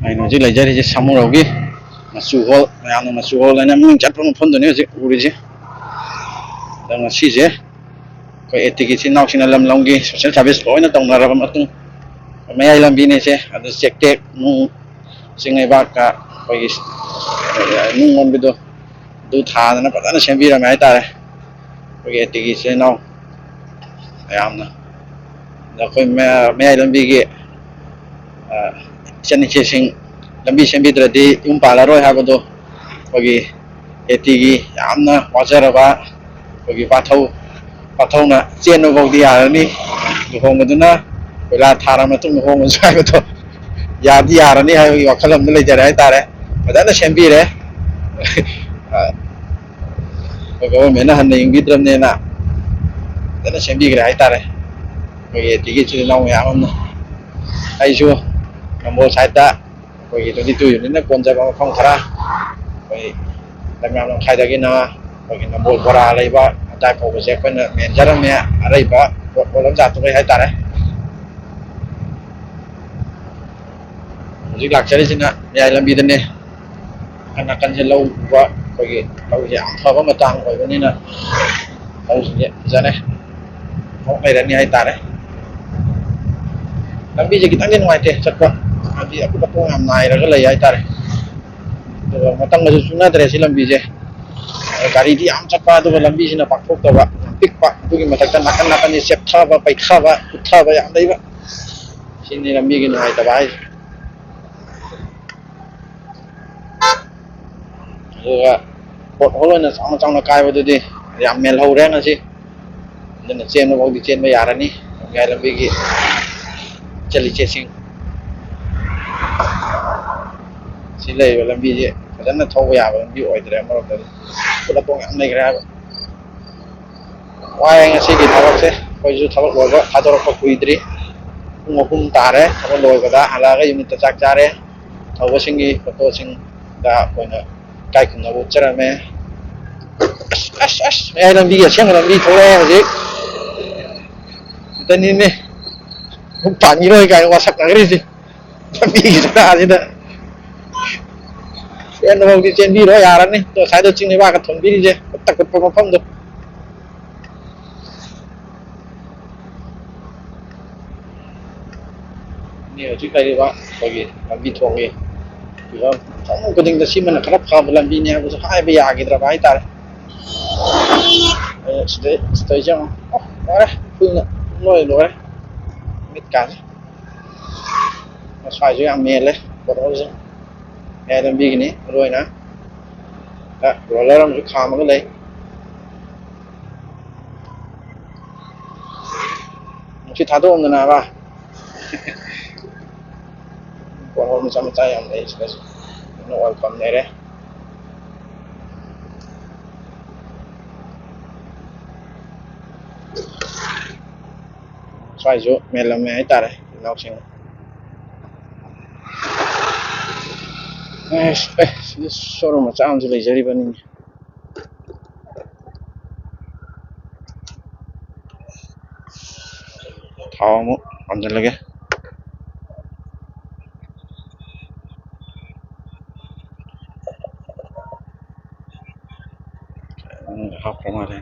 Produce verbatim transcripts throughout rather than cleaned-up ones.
ꯑꯩꯅ ꯍꯧꯖꯤꯛ ꯂꯩꯖꯔꯤꯁꯦ ꯁꯥꯃꯨꯔꯧꯒꯤ ꯃꯆꯨ ꯍꯣꯜ, ꯃꯌꯥꯝꯅ ꯃꯆꯨ ꯍꯣꯜ ꯍꯥꯏꯅ ꯃꯃꯤꯡ ꯆꯠꯄ ꯃꯐꯝꯗꯨꯅꯤ ꯍꯧꯖꯤꯛ ꯎꯔꯤꯁꯦ꯫ ꯑꯗꯣ ꯉꯁꯤꯁꯦ ꯑꯩꯈꯣꯏ ꯑꯦ ꯇꯤꯒꯤ ꯏꯆꯤꯟ ꯏꯅꯥꯎꯁꯤꯡꯅ ꯂꯝ ꯂꯝꯒꯤ ꯁꯣꯁꯦꯜ ꯁꯥꯔꯚꯤꯁ ꯂꯣꯏꯅ ꯇꯧꯅꯔꯕ ꯃꯇꯨꯡ, ꯃꯌꯥꯏ ꯂꯝꯕꯤꯅꯤꯁꯦ꯫ ꯑꯗꯨ ꯆꯦꯛ ꯇꯦꯛ, ꯅꯨꯡ, ꯆꯤꯡ ꯂꯩꯕꯥꯛꯀ ꯑꯩꯈꯣꯏꯒꯤ ꯅꯨꯡ ꯑꯣꯟꯕꯤꯗꯣ, ꯑꯗꯨ ꯊꯥꯗꯅ ꯐꯖꯅ ꯁꯦꯝꯕꯤꯔꯝꯃꯦ ꯍꯥꯏꯇꯥꯔꯦ, ꯑꯩꯈꯣꯏꯒꯤ ꯑꯦ ꯇꯤꯒꯤ ꯏꯆꯤꯜ ꯏꯅꯥꯎ ꯃꯌꯥꯝꯅ꯫ ꯑꯗ ꯑꯩꯈꯣꯏ ꯃꯌꯥ-, ꯃꯌꯥꯏ ꯂꯝꯕꯤꯒꯤ, ꯑ, ꯏꯆꯟ ꯏꯆꯦꯁꯤꯡ ꯂꯝꯕꯤ ꯁꯦꯝꯕꯤꯗ꯭ꯔꯗꯤ ꯌꯨꯝ ꯄꯥꯜꯂꯔꯣꯏ ꯍꯥꯏꯕꯗꯣ ꯑꯩꯈꯣꯏꯒꯤ ꯑꯦ ꯇꯤꯒꯤ ꯌꯥꯝꯅ ꯋꯥꯖꯔꯕ ꯑꯩꯈꯣꯏꯒꯤ ꯄꯥꯊꯧ, ꯄꯥꯊꯧꯅ ꯆꯦꯟꯕ ꯐꯥꯎꯗꯤ ꯌꯥꯔꯅꯤ, ꯂꯨꯍꯣꯡꯕꯗꯨꯅ ꯀꯣꯏꯂꯥ ꯊꯥꯔ ꯃꯇꯨꯡ ꯂꯨꯍꯣꯡꯕꯁꯨ ꯍꯥꯏꯕꯗꯣ ꯌꯥꯗꯤ ꯌꯥꯔꯅꯤ ꯍꯥꯏꯕꯒꯤ ꯋꯥꯈꯜ ꯑꯃꯗ ꯂꯩꯖꯔꯦ ꯍꯥꯏꯇꯥꯔꯦ꯫ ꯐꯖꯅ ꯁꯦꯝꯕꯤꯔꯦ꯫ ꯑꯩꯈꯣꯏ ꯒꯣꯚꯔꯟꯃꯦꯟꯅ ꯍꯟꯅ ꯌꯦꯡꯕꯤꯗ꯭ꯔꯕꯅꯦꯅ ꯐꯖꯅ ꯁꯦꯝꯕꯤꯈ꯭ꯔꯦ ꯍꯥꯏꯇꯥꯔꯦ, ꯑꯩꯈꯣꯏꯒꯤ ꯑꯦ ꯇꯤꯒꯤ ꯏꯆꯤꯜ ꯏꯅꯥꯎ ꯃꯌꯥꯝ ꯑꯃꯅ꯫ ꯑꯩꯁꯨ ꯅꯝꯕꯣꯜ ꯁꯥꯏꯠꯇ ꯑꯩꯈꯣꯏꯒꯤ ꯇ꯭ꯋꯦꯟꯇꯤ ꯇꯨ ꯌꯨꯅꯤꯠꯅ ꯀꯣꯟꯖꯕ ꯃꯐꯝ ꯈꯔ, ꯑꯩꯈꯣꯏ ꯂꯝꯌꯥꯝ ꯂꯝꯈꯥꯏꯗꯒꯤꯅ ꯑꯩꯈꯣꯏꯒꯤ ꯅꯝꯕꯣꯜ ꯕꯣꯔꯥ ꯂꯩꯕ ꯑꯗꯥꯏ ꯐꯥꯎꯕꯁꯦ ꯑꯩꯈꯣꯏꯅ ꯃꯦꯟꯖꯔꯝꯃꯦ꯫ ꯑꯔꯩꯕ ꯄꯣꯠ ꯄꯣꯠꯂꯝ ꯖꯥꯠꯇꯨꯈꯩ ꯍꯥꯏꯇꯥꯔꯦ꯫ ꯍꯧꯖꯤꯛ ꯂꯥꯛꯆꯔꯤꯁꯤꯅ ꯃꯌꯥꯏ ꯂꯝꯕꯤꯗꯅꯦ꯫ ꯅꯥꯀꯟ ꯅꯥꯀꯟꯁꯦ ꯂꯧ ꯎꯕ, ꯑꯩꯈꯣꯏꯒꯤ ꯂꯧꯁꯦ ꯌꯥꯝ ꯐꯕ ꯃꯇꯥꯡ ꯑꯣꯏꯕꯅꯤꯅ ꯂꯧꯁꯤꯡꯁꯦ ꯐꯖꯅ ꯍꯧ ꯂꯩꯔꯅꯤ ꯍꯥꯏꯇꯥꯔꯦ꯫ ꯂꯝꯕꯤꯁꯦ ꯈꯤꯇꯪꯗꯤ ꯅꯨꯡꯉꯥꯏꯇꯦ ꯆꯠꯄ, ꯍꯥꯏꯗꯤ ꯑꯀꯨꯠ ꯑꯇꯣꯡ ꯌꯥꯝ ꯅꯥꯏꯔꯒ ꯂꯩ ꯍꯥꯏꯇꯥꯔꯦ꯫ ꯑꯗꯨꯒ ꯃꯇꯝꯒꯁꯨ ꯆꯨꯅꯗ꯭ꯔꯦ ꯁꯤ ꯂꯝꯕꯤꯁꯦ꯫ ꯒꯥꯔꯤꯗꯤ ꯌꯥꯝ ꯆꯠꯄ, ꯑꯗꯨꯒ ꯂꯝꯕꯤꯁꯤꯅ ꯄꯥꯛꯊꯣꯛꯇꯕ, ꯌꯥꯝ ꯄꯤꯛꯄ, ꯑꯗꯨꯒꯤ ꯃꯊꯛꯇ ꯅꯥꯀꯟ ꯅꯥꯀꯟꯁꯦ ꯆꯦꯞꯊꯕ, ꯄꯩꯊꯕ, ꯀꯨꯠꯊꯕ ꯌꯥꯝ ꯂꯩꯕ꯫ ꯁꯤꯅꯤ ꯂꯝꯕꯤꯒꯤ ꯅꯨꯡꯉꯥꯏꯇꯕ ꯍꯥꯏꯁꯦ꯫ ꯑꯗꯨꯒ ꯄꯣꯠ ꯍꯣꯜ ꯑꯣꯏꯅ ꯆꯥꯎꯅ ꯆꯥꯎꯅ ꯀꯥꯏꯕꯗꯨꯗꯤ ꯌꯥꯝ ꯃꯦꯜꯍꯧꯔꯦ ꯉꯁꯤ꯫ ꯑꯗꯨꯅ ꯆꯦꯟꯕ ꯐꯥꯎꯗꯤ ꯆꯦꯟꯕ ꯌꯥꯔꯅꯤ ꯃꯌꯥꯏ ꯂꯝꯕꯤꯒꯤ ꯏꯆꯦꯜ ꯏꯆꯦꯁꯤꯡ꯫ ꯁꯤ ꯂꯩꯔꯤꯕ ꯂꯝꯕꯤꯁꯦ ꯐꯖꯅ ꯊꯧꯕ ꯌꯥꯕ ꯂꯝꯕꯤ ꯑꯣꯏꯗ꯭ꯔꯦ꯫ ꯑꯃꯔꯣꯝꯗꯗꯤ ꯎꯐꯨꯜ ꯋꯥꯐꯨꯜ ꯌꯥꯝ ꯂꯩꯈ꯭ꯔꯦ ꯍꯥꯏꯕ꯫ ꯋꯥꯏ ꯉꯁꯤꯒꯤ ꯊꯕꯛꯁꯦ꯫ ꯑꯩꯈꯣꯏꯁꯨ ꯊꯕꯛ ꯂꯣꯏꯕ ꯊꯥꯗꯣꯔꯛꯄ ꯀꯨꯏꯗ꯭ꯔꯤ꯫ ꯄꯨꯡ ꯑꯍꯨꯝ ꯇꯥꯔꯦ ꯊꯕꯛ ꯂꯣꯏꯕꯗ꯫ ꯍꯜꯂꯛꯑꯒ ꯌꯨꯝꯗ ꯆꯥꯛ ꯆꯥꯔꯦ꯫ ꯊꯧꯕꯁꯤꯡꯒꯤ ꯐꯣꯇꯣꯁꯤꯡꯗ ꯑꯩꯈꯣꯏꯅ ꯏꯀꯥꯏ ꯈꯨꯝꯅꯕ ꯎꯠꯆꯔꯝꯃꯦ꯫ ꯑꯁ, ꯑꯁ, ꯑꯁ, ꯃꯌꯥꯏ ꯂꯝꯕꯤ, ꯑꯁꯦꯡꯕ ꯂꯝꯕꯤ ꯊꯣꯛꯂꯛꯑꯦ ꯍꯧꯖꯤꯛ꯫ ꯁꯤꯗꯅꯤꯅꯦ ꯑꯃꯨꯛ ꯄꯥꯟꯈꯤꯔꯣꯏ ꯀꯥꯏꯅ ꯋꯥꯁꯛꯅꯈ꯭ꯔꯤꯁꯦ꯫ ꯂꯝꯕꯤꯒꯤ ꯆꯔꯥꯁꯤꯗ꯫ ꯆꯦꯟꯕꯐꯥꯎꯗꯤ ꯆꯦꯟꯕꯤꯔꯣ, ꯌꯥꯔꯅꯤ꯫ ꯑꯗꯣ ꯉꯁꯥꯏꯗꯣ ꯆꯤꯡ ꯂꯩꯕꯥꯛꯀ ꯊꯣꯟꯕꯤꯔꯤꯁꯦ, ꯈꯨꯠꯇ ꯀꯨꯞꯄ ꯃꯐꯝꯗꯣ꯫ ꯅꯦ ꯍꯧꯖꯤꯛ ꯂꯩꯔꯤꯕ ꯑꯩꯈꯣꯏꯒꯤ ꯂꯝꯕꯤ ꯊꯣꯡꯒꯤ ꯐꯤꯕꯝ, ꯃꯐꯝ ꯈꯨꯗꯤꯡꯗ ꯁꯤꯃꯅ ꯈꯔ ꯐꯕ ꯂꯝꯕꯤꯅꯤ ꯍꯥꯏꯕꯁꯨ ꯍꯥꯏꯕ ꯌꯥꯈꯤꯗ꯭ꯔꯕ ꯍꯥꯏꯇꯥꯔꯦ꯫ ꯑꯗꯨ ꯁꯤꯗꯩ, ꯁꯤꯗꯩꯁꯦ ꯑꯃꯨꯛ, ꯑꯣ, ꯂꯣꯏꯔꯦ, ꯀꯨꯏꯅ ꯂꯣꯏ ꯂꯣꯏꯔꯦ꯫ ꯃꯤꯠ ꯀꯥꯁꯦ꯫ ꯁ꯭ꯋꯥꯏꯁꯨ ꯌꯥꯝ ꯃꯦꯜꯂꯦ, ꯄꯣꯠꯍꯧꯁꯦ꯫ ꯃꯌꯥꯏ ꯂꯝꯕꯤꯒꯤꯅꯤ ꯃꯔꯨ ꯑꯣꯏꯅ꯫ ꯔꯣꯂꯔ ꯑꯃꯁꯨ ꯈꯥꯝꯃꯒ ꯂꯩ꯫ ꯅꯨꯡꯁꯤꯠ ꯊꯥꯗꯣꯛꯑꯝꯗꯅꯕ꯫ ꯄꯣꯠꯍꯣꯜ ꯃꯆꯥ ꯃꯆꯥ ꯌꯥꯝ ꯂꯩ ꯁꯤꯗꯁꯨ꯫ ꯑꯗꯨꯅ oil pump ꯂꯩꯔꯦ꯫ ꯁ꯭ꯋꯥꯏꯁꯨ ꯃꯦꯜꯂꯝꯃꯦ ꯍꯥꯏꯇꯥꯔꯦ ꯏꯅꯥꯎꯁꯤꯡ꯫ ꯑꯦꯁ, ꯑꯦ, ꯁꯤꯗ showroom ꯃꯆꯥ ꯑꯃꯁꯨ ꯂꯩꯖꯔꯤꯕꯅꯤꯅꯦ꯫ ꯊꯥꯎ ꯑꯃꯨꯛ ꯍꯥꯟꯖꯤꯜꯂꯒꯦ꯫ ꯎꯝ, ꯍꯥꯞꯈ꯭ꯔ ꯃꯥꯜꯂꯦ꯫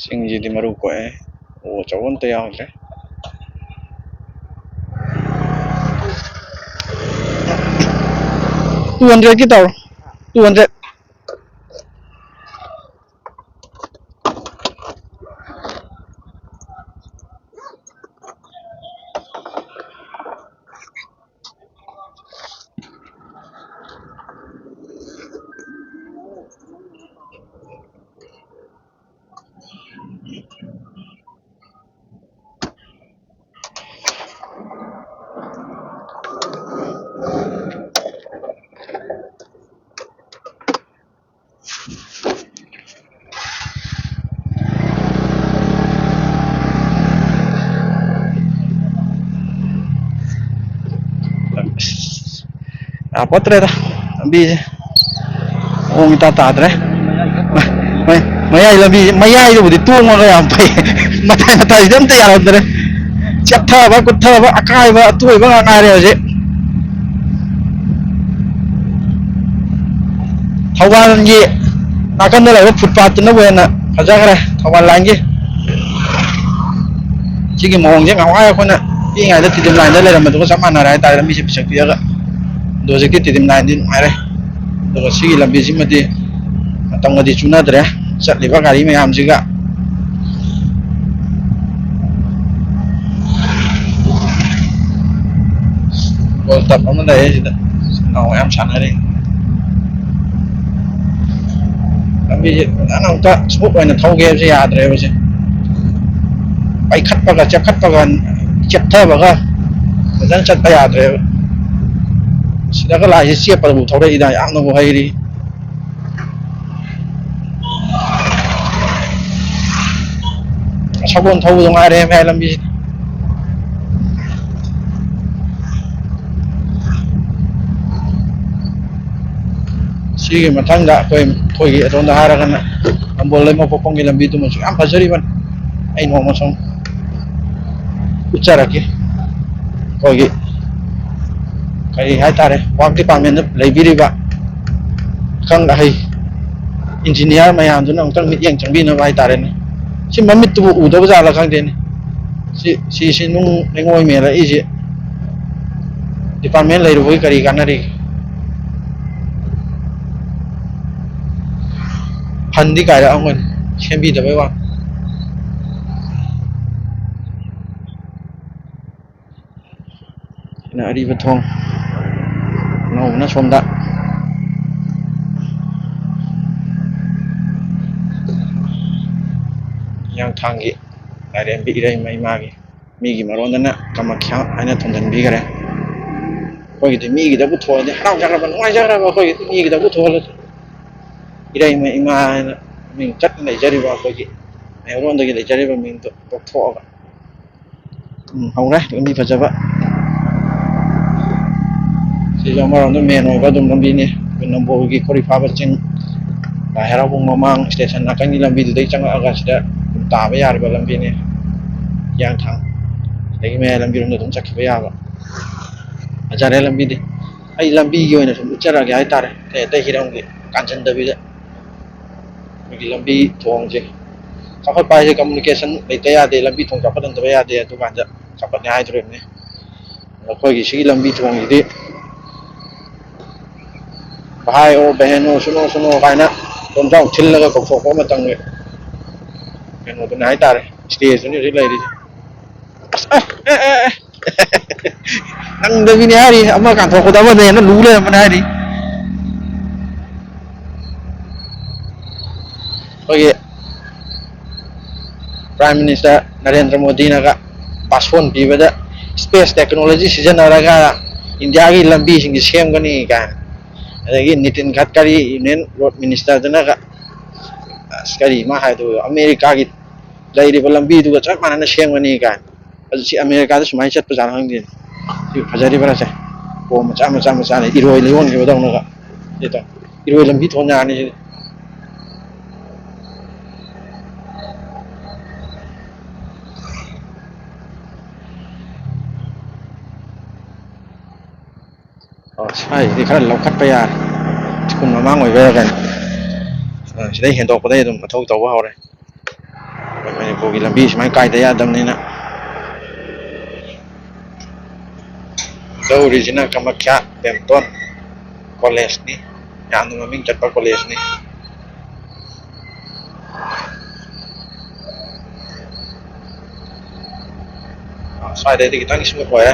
ꯆꯤꯡꯁꯤꯗꯤ ꯃꯔꯨ ꯀꯣꯛꯑꯦ꯫ ꯑꯣ, ꯑꯆꯧꯕ ꯑꯝꯇ ꯌꯥꯎꯗ꯭ꯔꯦ꯫ Two hundred ꯀꯤ ꯇꯧꯔꯣ꯫ Two hundred꯫ ꯌꯥꯄꯣꯠꯇ꯭ꯔꯦꯗ ꯂꯝꯕꯤꯁꯦ꯫ ꯃꯑꯣꯡ ꯏꯇꯥ ꯇꯥꯗ꯭ꯔꯦ꯫ ꯍꯣꯏ, ꯃꯌꯥꯏ ꯂꯝꯕꯤ ꯃꯌꯥꯏꯗꯨꯕꯨꯗꯤ ꯇꯣꯡꯉꯒ ꯌꯥꯝ ꯐꯩ꯫ ꯃꯇꯥꯏ ꯃꯇꯥꯏꯁꯤꯗ ꯑꯝꯇ ꯌꯥꯔꯝꯗ꯭ꯔꯦ꯫ ꯆꯦꯞꯊꯕ ꯀꯨꯠꯊꯕ ꯑꯀꯥꯏꯕ ꯑꯇꯣꯏꯕ ꯉꯥꯛ ꯉꯥꯏꯔꯦ ꯍꯧꯖꯤꯛ꯫ ꯊꯧꯕꯥꯜꯒꯤ ꯅꯥꯀꯟꯗ ꯂꯩꯕ ꯐꯨꯠꯄꯥꯠꯇꯨꯅꯕꯨ ꯍꯦꯟꯅ ꯐꯖꯈ꯭ꯔꯦ ꯊꯧꯕꯥꯜ ꯂꯥꯏꯟꯒꯤ꯫ ꯁꯤꯒꯤ ꯃꯑꯣꯡꯁꯦ ꯉꯍꯥꯟꯋꯥꯏ ꯑꯩꯈꯣꯏꯅ ꯄꯤꯛꯏꯉꯩꯗ ꯇꯤꯗꯤꯝ ꯂꯥꯏꯟꯗ ꯂꯩꯔꯝꯕꯗꯨꯒ ꯆꯞ ꯃꯥꯟꯅꯔꯦ ꯍꯥꯏꯇꯥꯔꯦ, ꯂꯝꯕꯤꯁꯦ ꯄꯤꯁꯛ ꯄꯤꯛꯑꯒ꯫ ꯑꯗꯣ ꯍꯧꯖꯤꯛꯇꯤ ꯇꯤꯗꯤꯝ ꯂꯥꯏꯟꯗꯤ ꯅꯨꯡꯉꯥꯏꯔꯦ꯫ ꯑꯗꯨꯒ ꯁꯤꯒꯤ ꯂꯝꯕꯤꯁꯤꯃꯗꯤ ꯃꯇꯝꯒꯗꯤ ꯆꯨꯅꯗ꯭ꯔꯦ, ꯆꯠꯂꯤꯕ ꯒꯥꯔꯤ ꯃꯌꯥꯝꯁꯤꯒ꯫ ꯕꯣꯜ ꯇꯞ ꯑꯃ ꯂꯩꯔꯦ ꯁꯤꯗ, ꯅꯥꯎ ꯃꯌꯥꯝ ꯁꯥꯟꯅꯔꯤ꯫ ꯂꯝꯕꯤꯁꯦ ꯐꯖꯅ ꯑꯃꯨꯛꯇ ꯁ꯭ꯃꯨꯠ ꯑꯣꯏꯅ ꯊꯧꯒꯦ ꯍꯥꯏꯕꯁꯦ ꯌꯥꯗ꯭ꯔꯦꯕ ꯁꯦ꯫ ꯄꯩꯈꯠꯄꯒ ꯆꯦꯞꯈꯠꯄꯒ ꯆꯦꯞꯊꯕꯒ ꯐꯖꯅ ꯆꯠꯄ ꯌꯥꯗ꯭ꯔꯦꯕ꯫ ꯁꯤꯗꯒ ꯂꯥꯛꯏꯁꯦ ꯆꯦꯞꯄꯗꯕꯨ ꯊꯧꯔꯛꯏꯗ, ꯌꯥꯝꯅꯕꯨ ꯍꯩꯔꯤ꯫ ꯁꯒꯣꯜ ꯊꯧꯕꯗꯣ ꯉꯥꯏꯔꯦ ꯃꯌꯥꯏ ꯂꯝꯕꯤꯁꯤꯗ꯫ ꯁꯤꯒꯤ ꯃꯊꯪꯗ ꯑꯩꯈꯣꯏ, ꯑꯩꯈꯣꯏꯒꯤ ꯑꯗꯣꯝꯗ ꯍꯥꯏꯔꯒꯅ ꯅꯝꯕꯣꯜ ꯂꯩꯃ ꯄꯣꯛꯐꯝꯒꯤ ꯂꯝꯕꯤꯗꯨꯃꯁꯨ ꯌꯥꯝ ꯐꯖꯔꯤꯕꯅꯤ꯫ ꯑꯩ ꯅꯣꯡꯃ ꯁꯨꯝ ꯎꯠꯆꯔꯛꯀꯦ꯫ ꯑꯩꯈꯣꯏꯒꯤ ꯀꯔꯤ ꯍꯥꯏꯇꯥꯔꯦ, ꯋꯥꯔꯛ ꯗꯤꯄꯥꯔꯠꯃꯦꯟꯗ ꯂꯩꯕꯤꯔꯤꯕ ꯑꯈꯪ ꯑꯍꯩ ꯏꯟꯖꯤꯅꯤꯌꯥꯔ ꯃꯌꯥꯝꯗꯨꯅ ꯑꯃꯨꯛꯇꯪ ꯃꯤꯠꯌꯦꯡ ꯆꯪꯕꯤꯅꯕ ꯍꯥꯏꯇꯥꯔꯦꯅꯦ꯫ ꯁꯤ ꯃꯃꯤꯠꯇꯨꯕꯨ ꯎꯗꯕ ꯖꯥꯠꯂ ꯈꯪꯗꯦꯅꯦ꯫ ꯁꯤ, ꯁꯤ, ꯁꯤ ꯅꯨꯡ ꯂꯩꯉꯣꯏ ꯃꯦꯜꯂꯛꯏꯁꯦ ꯗꯤꯄꯥꯔꯠꯃꯦꯟ ꯂꯩꯔꯨꯕꯒꯤ ꯀꯔꯤ ꯀꯥꯟꯅꯔꯤꯒꯦ? ꯐꯟꯗꯤ ꯀꯥꯏꯔꯛꯑꯝꯒꯅꯤ, ꯁꯦꯝꯕꯤꯗꯕꯩ ꯋꯥꯅꯤ꯫ ꯁꯤꯅ ꯑꯔꯤꯕ ꯊꯣꯡ, ꯑꯅꯧꯕꯅ ꯁꯣꯝꯗ꯫ ꯍꯤꯌꯥꯡꯊꯥꯡꯒꯤ ꯂꯥꯏꯔꯦꯝꯕꯤ ꯏꯔꯩꯃ ꯏꯃꯥꯒꯤ, ꯃꯤꯒꯤ ꯃꯔꯣꯟꯗꯅ ꯀꯃꯈ꯭ꯌꯥ ꯍꯥꯏꯅ ꯊꯣꯟꯖꯟꯕꯤꯈꯔꯦ꯫ ꯑꯩꯈꯣꯏꯒꯤꯗꯤ ꯃꯤꯒꯤꯗ ꯄꯨꯊꯣꯛꯑꯗꯤ ꯍꯔꯥꯎꯖꯈ꯭ꯔꯕ, ꯅꯨꯡꯉꯥꯏꯖꯈ꯭ꯔꯕ, ꯑꯩꯈꯣꯏꯒꯤꯗꯤ ꯃꯤꯒꯤꯗ ꯄꯨꯊꯣꯛꯍꯜꯂꯁꯨ꯫ ꯏꯔꯩꯃ ꯏꯃꯥ ꯍꯥꯏꯅ ꯃꯃꯤꯡ ꯆꯠꯅ ꯂꯩꯖꯔꯤꯕ ꯑꯩꯈꯣꯏꯒꯤ ꯃꯩꯍꯧꯔꯣꯟꯗꯒꯤ ꯂꯩꯖꯔꯤꯕ ꯃꯤꯡꯗꯣ ꯂꯧꯊꯣꯛꯑꯒ꯫ ꯎꯝ, ꯍꯧꯔꯦ ꯂꯝꯕꯤ ꯐꯖꯕ꯫ ꯁꯤꯁꯨ ꯑꯃꯔꯣꯝꯗ ꯃꯦꯟ ꯑꯣꯏꯕ ꯑꯗꯨꯝ ꯂꯝꯕꯤꯅꯤ꯫ ꯑꯩꯈꯣꯏ ꯅꯝꯕꯣꯜꯒꯤ ꯈꯣꯔꯤꯐꯥꯕ ꯆꯤꯡ ꯂꯥꯏ ꯍꯔꯥꯎꯕꯨꯡ ꯃꯃꯥꯡ ꯁ꯭ꯇꯦꯁꯟ ꯅꯥꯀꯟꯒꯤ ꯂꯝꯕꯤꯗꯨꯗꯩ ꯆꯪꯉꯛꯑꯒ ꯁꯤꯗ ꯑꯗꯨꯝ ꯇꯥꯕ ꯌꯥꯔꯤꯕ ꯂꯝꯕꯤꯅꯤ꯫ ꯍꯤꯌꯥꯡꯊꯥꯡ ꯑꯗꯒꯤ ꯃꯌꯥꯏ ꯂꯝꯕꯤꯔꯣꯝꯗ ꯑꯗꯨꯝ ꯆꯠꯈꯤꯕ ꯌꯥꯕ꯫ ꯐꯖꯔꯦ ꯂꯝꯕꯤꯗꯤ꯫ ꯑꯩ ꯂꯝꯕꯤꯒꯤ ꯑꯣꯏꯅ ꯁꯨꯝ ꯎꯠꯆꯔꯛꯑꯒꯦ ꯍꯥꯏꯇꯥꯔꯦ, ꯑꯇꯩ ꯑꯇꯩ ꯍꯤꯔꯝꯒꯤ ꯀꯥꯟꯁꯤꯟꯗꯕꯤꯗ꯫ ꯑꯩꯈꯣꯏꯒꯤ ꯂꯝꯕꯤ ꯊꯣꯡꯁꯦ ꯆꯥꯎꯈꯠꯄ ꯍꯥꯏꯁꯦ communication ꯂꯩꯇ ꯌꯥꯗꯦ, ꯂꯝꯕꯤ ꯊꯣꯡ ꯆꯥꯎꯈꯠꯍꯟꯗꯕ ꯌꯥꯗꯦ, ꯑꯗꯨꯀꯥꯟꯗ ꯆꯥꯎꯈꯠꯅꯤ ꯍꯥꯏꯗꯣꯔꯤꯕꯅꯤ꯫ ꯑꯩꯈꯣꯏꯒꯤ ꯁꯤꯒꯤ ꯂꯝꯕꯤ ꯊꯣꯡꯁꯤꯗꯤ "ꯚꯥꯏ ꯑꯣ ꯕꯍꯦꯟ ꯑꯣ ꯁꯨꯅꯣ ꯁꯨꯅꯣ" ꯀꯥꯏꯅ ꯂꯣꯟꯖꯥꯎ ꯊꯤꯜꯂꯒ ꯀꯧꯊꯣꯛꯄ ꯃꯇꯝꯒꯤ ꯀꯩꯅꯣꯗꯨꯅꯤ ꯍꯥꯏꯇꯥꯔꯦ, stageꯇꯨꯅꯤ ꯍꯧꯖꯤꯛ ꯂꯩꯔꯤꯁꯦ꯫ ꯑꯁ, ꯑꯦ, ꯑꯦ, ꯑꯦ, ꯑꯦ꯫ ꯅꯪꯗꯕꯤꯅꯦ ꯍꯥꯏꯔꯤ, ꯑꯃ ꯀꯥꯟꯊꯣꯛꯄꯗ ꯑꯃꯗ ꯍꯦꯟꯅ ꯂꯨ ꯂꯩꯔꯝꯕꯅꯦ ꯍꯥꯏꯔꯤ꯫ ꯑꯩꯈꯣꯏꯒꯤ Prime Minister ꯅꯔꯦꯟꯗ꯭ꯔ ꯃꯣꯗꯤꯅꯒ ꯄꯥꯁꯣꯟ ꯄꯤꯕꯗ "space technology ꯁꯤꯖꯤꯟꯅꯔꯒ ꯏꯟꯗꯤꯌꯥꯒꯤ ꯂꯝꯕꯤꯁꯤꯡꯁꯤ ꯁꯦꯝꯒꯅꯤ" ꯀꯥꯏꯅ, ꯑꯗꯒꯤ ꯅꯤꯇꯤꯟ ꯒꯗꯀꯔꯤ Union Road Ministerꯗꯨꯅꯒ, ꯑꯁ, ꯀꯔꯤ ꯃꯥ ꯍꯥꯏꯗꯣ, "ꯑꯃꯦꯔꯤꯀꯥꯒꯤ ꯂꯩꯔꯤꯕ ꯂꯝꯕꯤꯗꯨꯒ ꯆꯞ ꯃꯥꯟꯅꯅ ꯁꯦꯝꯒꯅꯤ" ꯀꯥꯏꯅ꯫ ꯑꯗꯨ ꯁꯤ ꯑꯃꯦꯔꯤꯀꯥꯗ ꯁꯨꯃꯥꯏꯅ ꯆꯠꯄꯖꯥꯠꯅꯣ ꯈꯪꯗꯦ꯫ ꯁꯤ ꯐꯖꯔꯤꯕ꯭ꯔꯥ ꯁꯦ? ꯀꯣꯝ ꯃꯆꯥ ꯃꯆꯥ ꯃꯆꯥꯅ ꯏꯔꯣꯏ ꯂꯩꯌꯣꯟꯈꯤꯕꯗꯧꯅꯒ꯫ ꯁꯤ ꯇꯧ-, ꯏꯔꯣꯏ ꯂꯝꯕꯤ ꯊꯣꯟ ꯌꯥꯔꯅꯤ ꯁꯤꯗꯤ꯫ ꯑꯣ, ꯁ꯭ꯋꯥꯏꯁꯤꯗꯤ ꯈꯔ ꯂꯧꯈꯠꯄ ꯌꯥꯔꯦ꯫ ꯁ꯭ꯀꯨꯜ ꯃꯃꯥꯡ ꯑꯣꯏꯕꯩꯔꯥ ꯀꯩꯅꯣ꯫ ꯑ, ꯁꯤꯗꯩ ꯍꯦꯟꯗꯣꯛꯄꯗꯩ ꯑꯗꯨꯝ ꯃꯊꯧ ꯇꯧꯕ ꯍꯧꯔꯦ꯫ ꯑꯩꯈꯣꯏ ꯃꯅꯤꯄꯨꯔꯒꯤ ꯂꯝꯕꯤ ꯁꯨꯃꯥꯏꯅ ꯀꯥꯏꯗ ꯌꯥꯗꯕꯅꯤꯅ꯫ ꯂꯧꯔꯤꯁꯤꯅ ꯀꯃꯈ꯭ꯌꯥ ꯕꯦꯝꯇꯣꯟ ꯀꯣꯂꯦꯖꯅꯤ, ꯌꯥꯝꯅ ꯃꯃꯤꯡ ꯆꯠꯄ ꯀꯣꯂꯦꯖꯅꯤ꯫ ꯁ꯭ꯋꯥꯏꯗꯩꯗꯤ ꯈꯤꯇꯪ smooth ꯑꯣꯏꯔꯦ꯫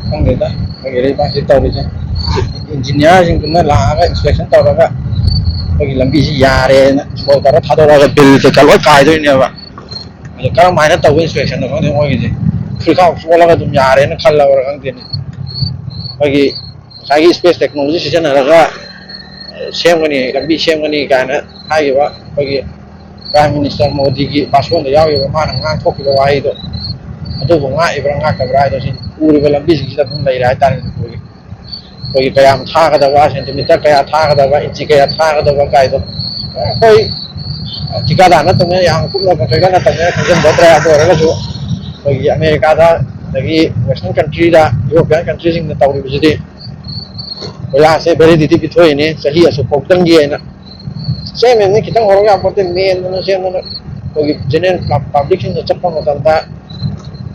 ꯈꯪꯗꯦꯗ, ꯑꯩꯈꯣꯏꯒꯤ ꯂꯩꯕꯥꯛꯁꯤ ꯇꯧꯔꯤꯁꯦ꯫ Engineerꯁꯤꯡꯗꯨꯅ ꯂꯥꯛꯑꯒ inspection ꯇꯧꯔꯒ ꯑꯩꯈꯣꯏꯒꯤ ꯂꯝꯕꯤꯁꯤ ꯌꯥꯔꯦꯅ ꯁꯣꯏ ꯇꯧꯔ ꯊꯥꯗꯣꯔꯛꯑꯒ bill ꯀꯩꯀꯥ ꯂꯣꯏ ꯀꯥꯏꯗꯣꯏꯅꯦꯕ꯫ ꯑꯗꯣ ꯀꯔꯝ ꯍꯥꯏꯅ ꯇꯧꯕ inspectionꯅꯣ ꯈꯪꯗꯦ ꯃꯣꯏꯒꯤꯁꯦ꯫ ꯐꯨꯔꯤꯠꯈꯥꯎ ꯆꯣꯠꯂꯒ ꯑꯗꯨꯝ ꯌꯥꯔꯦꯅ ꯈꯜꯂꯕ꯭ꯔꯥ ꯈꯪꯗꯦꯅꯦ꯫ ꯑꯩꯈꯣꯏꯒꯤ ꯉꯁꯥꯏꯒꯤ space technology ꯁꯤꯖꯤꯟꯅꯔꯒ ꯁꯦꯝꯒꯅꯤ, ꯂꯝꯕꯤ ꯁꯦꯝꯒꯅꯤ ꯀꯥꯏꯅ ꯍꯥꯏꯈꯤꯕ ꯑꯩꯈꯣꯏꯒꯤ Prime Minister ꯃꯣꯗꯤꯒꯤ ꯚꯥꯁꯣꯟꯗ ꯌꯥꯎꯈꯤꯕ ꯃꯥꯅ ꯉꯥꯡꯊꯣꯛꯈꯤꯕ ꯋꯥꯍꯩꯗꯣ, ꯑꯗꯨꯕꯨ ꯉꯥꯛꯏꯕ꯭ꯔꯥ ꯉꯥꯛꯇꯕ꯭ꯔꯥ ꯍꯥꯏꯗꯣ ꯁꯤ ꯎꯔꯤꯕ ꯂꯝꯕꯤꯁꯤꯡꯁꯤꯗ ꯑꯗꯨꯝ ꯂꯩꯔꯦ ꯍꯥꯏꯇꯥꯔꯦ꯫ ꯑꯩꯈꯣꯏꯒꯤ ꯑꯩꯈꯣꯏꯒꯤ ꯀꯌꯥꯝ ꯊꯥꯒꯗꯕ, ꯁꯦꯟꯇꯤꯃꯤꯇꯔ ꯀꯌꯥ ꯊꯥꯒꯗꯕ, ꯏꯟꯆꯤ ꯀꯌꯥ ꯊꯥꯒꯗꯕ ꯀꯥꯏꯗꯣ ꯑꯩꯈꯣꯏ ꯊꯤꯀꯥꯗꯥꯔ ꯅꯠꯇꯕꯅꯤꯅ ꯌꯥꯝ ꯀꯨꯞꯅ ꯀꯩꯀꯥ ꯅꯠꯇꯕꯅꯤꯅ ꯈꯪꯖꯤꯟꯕ ꯅꯠꯇ꯭ꯔꯦ꯫ ꯑꯗꯨ ꯑꯣꯏꯔꯒꯁꯨ ꯑꯩꯈꯣꯏꯒꯤ ꯑꯃꯦꯔꯤꯀꯥꯗ, ꯑꯗꯒꯤ Western countryꯗ, European countryꯁꯤꯡꯅ ꯇꯧꯔꯤꯕꯁꯤꯗꯤ ꯀꯣꯏꯂꯥꯁꯦ validity ꯄꯤꯊꯣꯛꯏꯅꯦ ꯆꯍꯤ ꯑꯁꯨꯛ ꯐꯥꯎꯗꯪꯒꯤ ꯍꯥꯏꯅ꯫ ꯁꯦꯝꯃꯤꯕꯅꯤ ꯈꯤꯇꯪ ꯑꯣꯏꯔꯒ ꯌꯥꯝ ꯄꯣꯠꯇꯦ, ꯃꯦꯟꯗꯅ ꯁꯦꯝꯗꯅ ꯑꯩꯈꯣꯏꯒꯤ general publicꯁꯤꯡꯗ ꯆꯠꯄ ꯃꯇꯝꯗ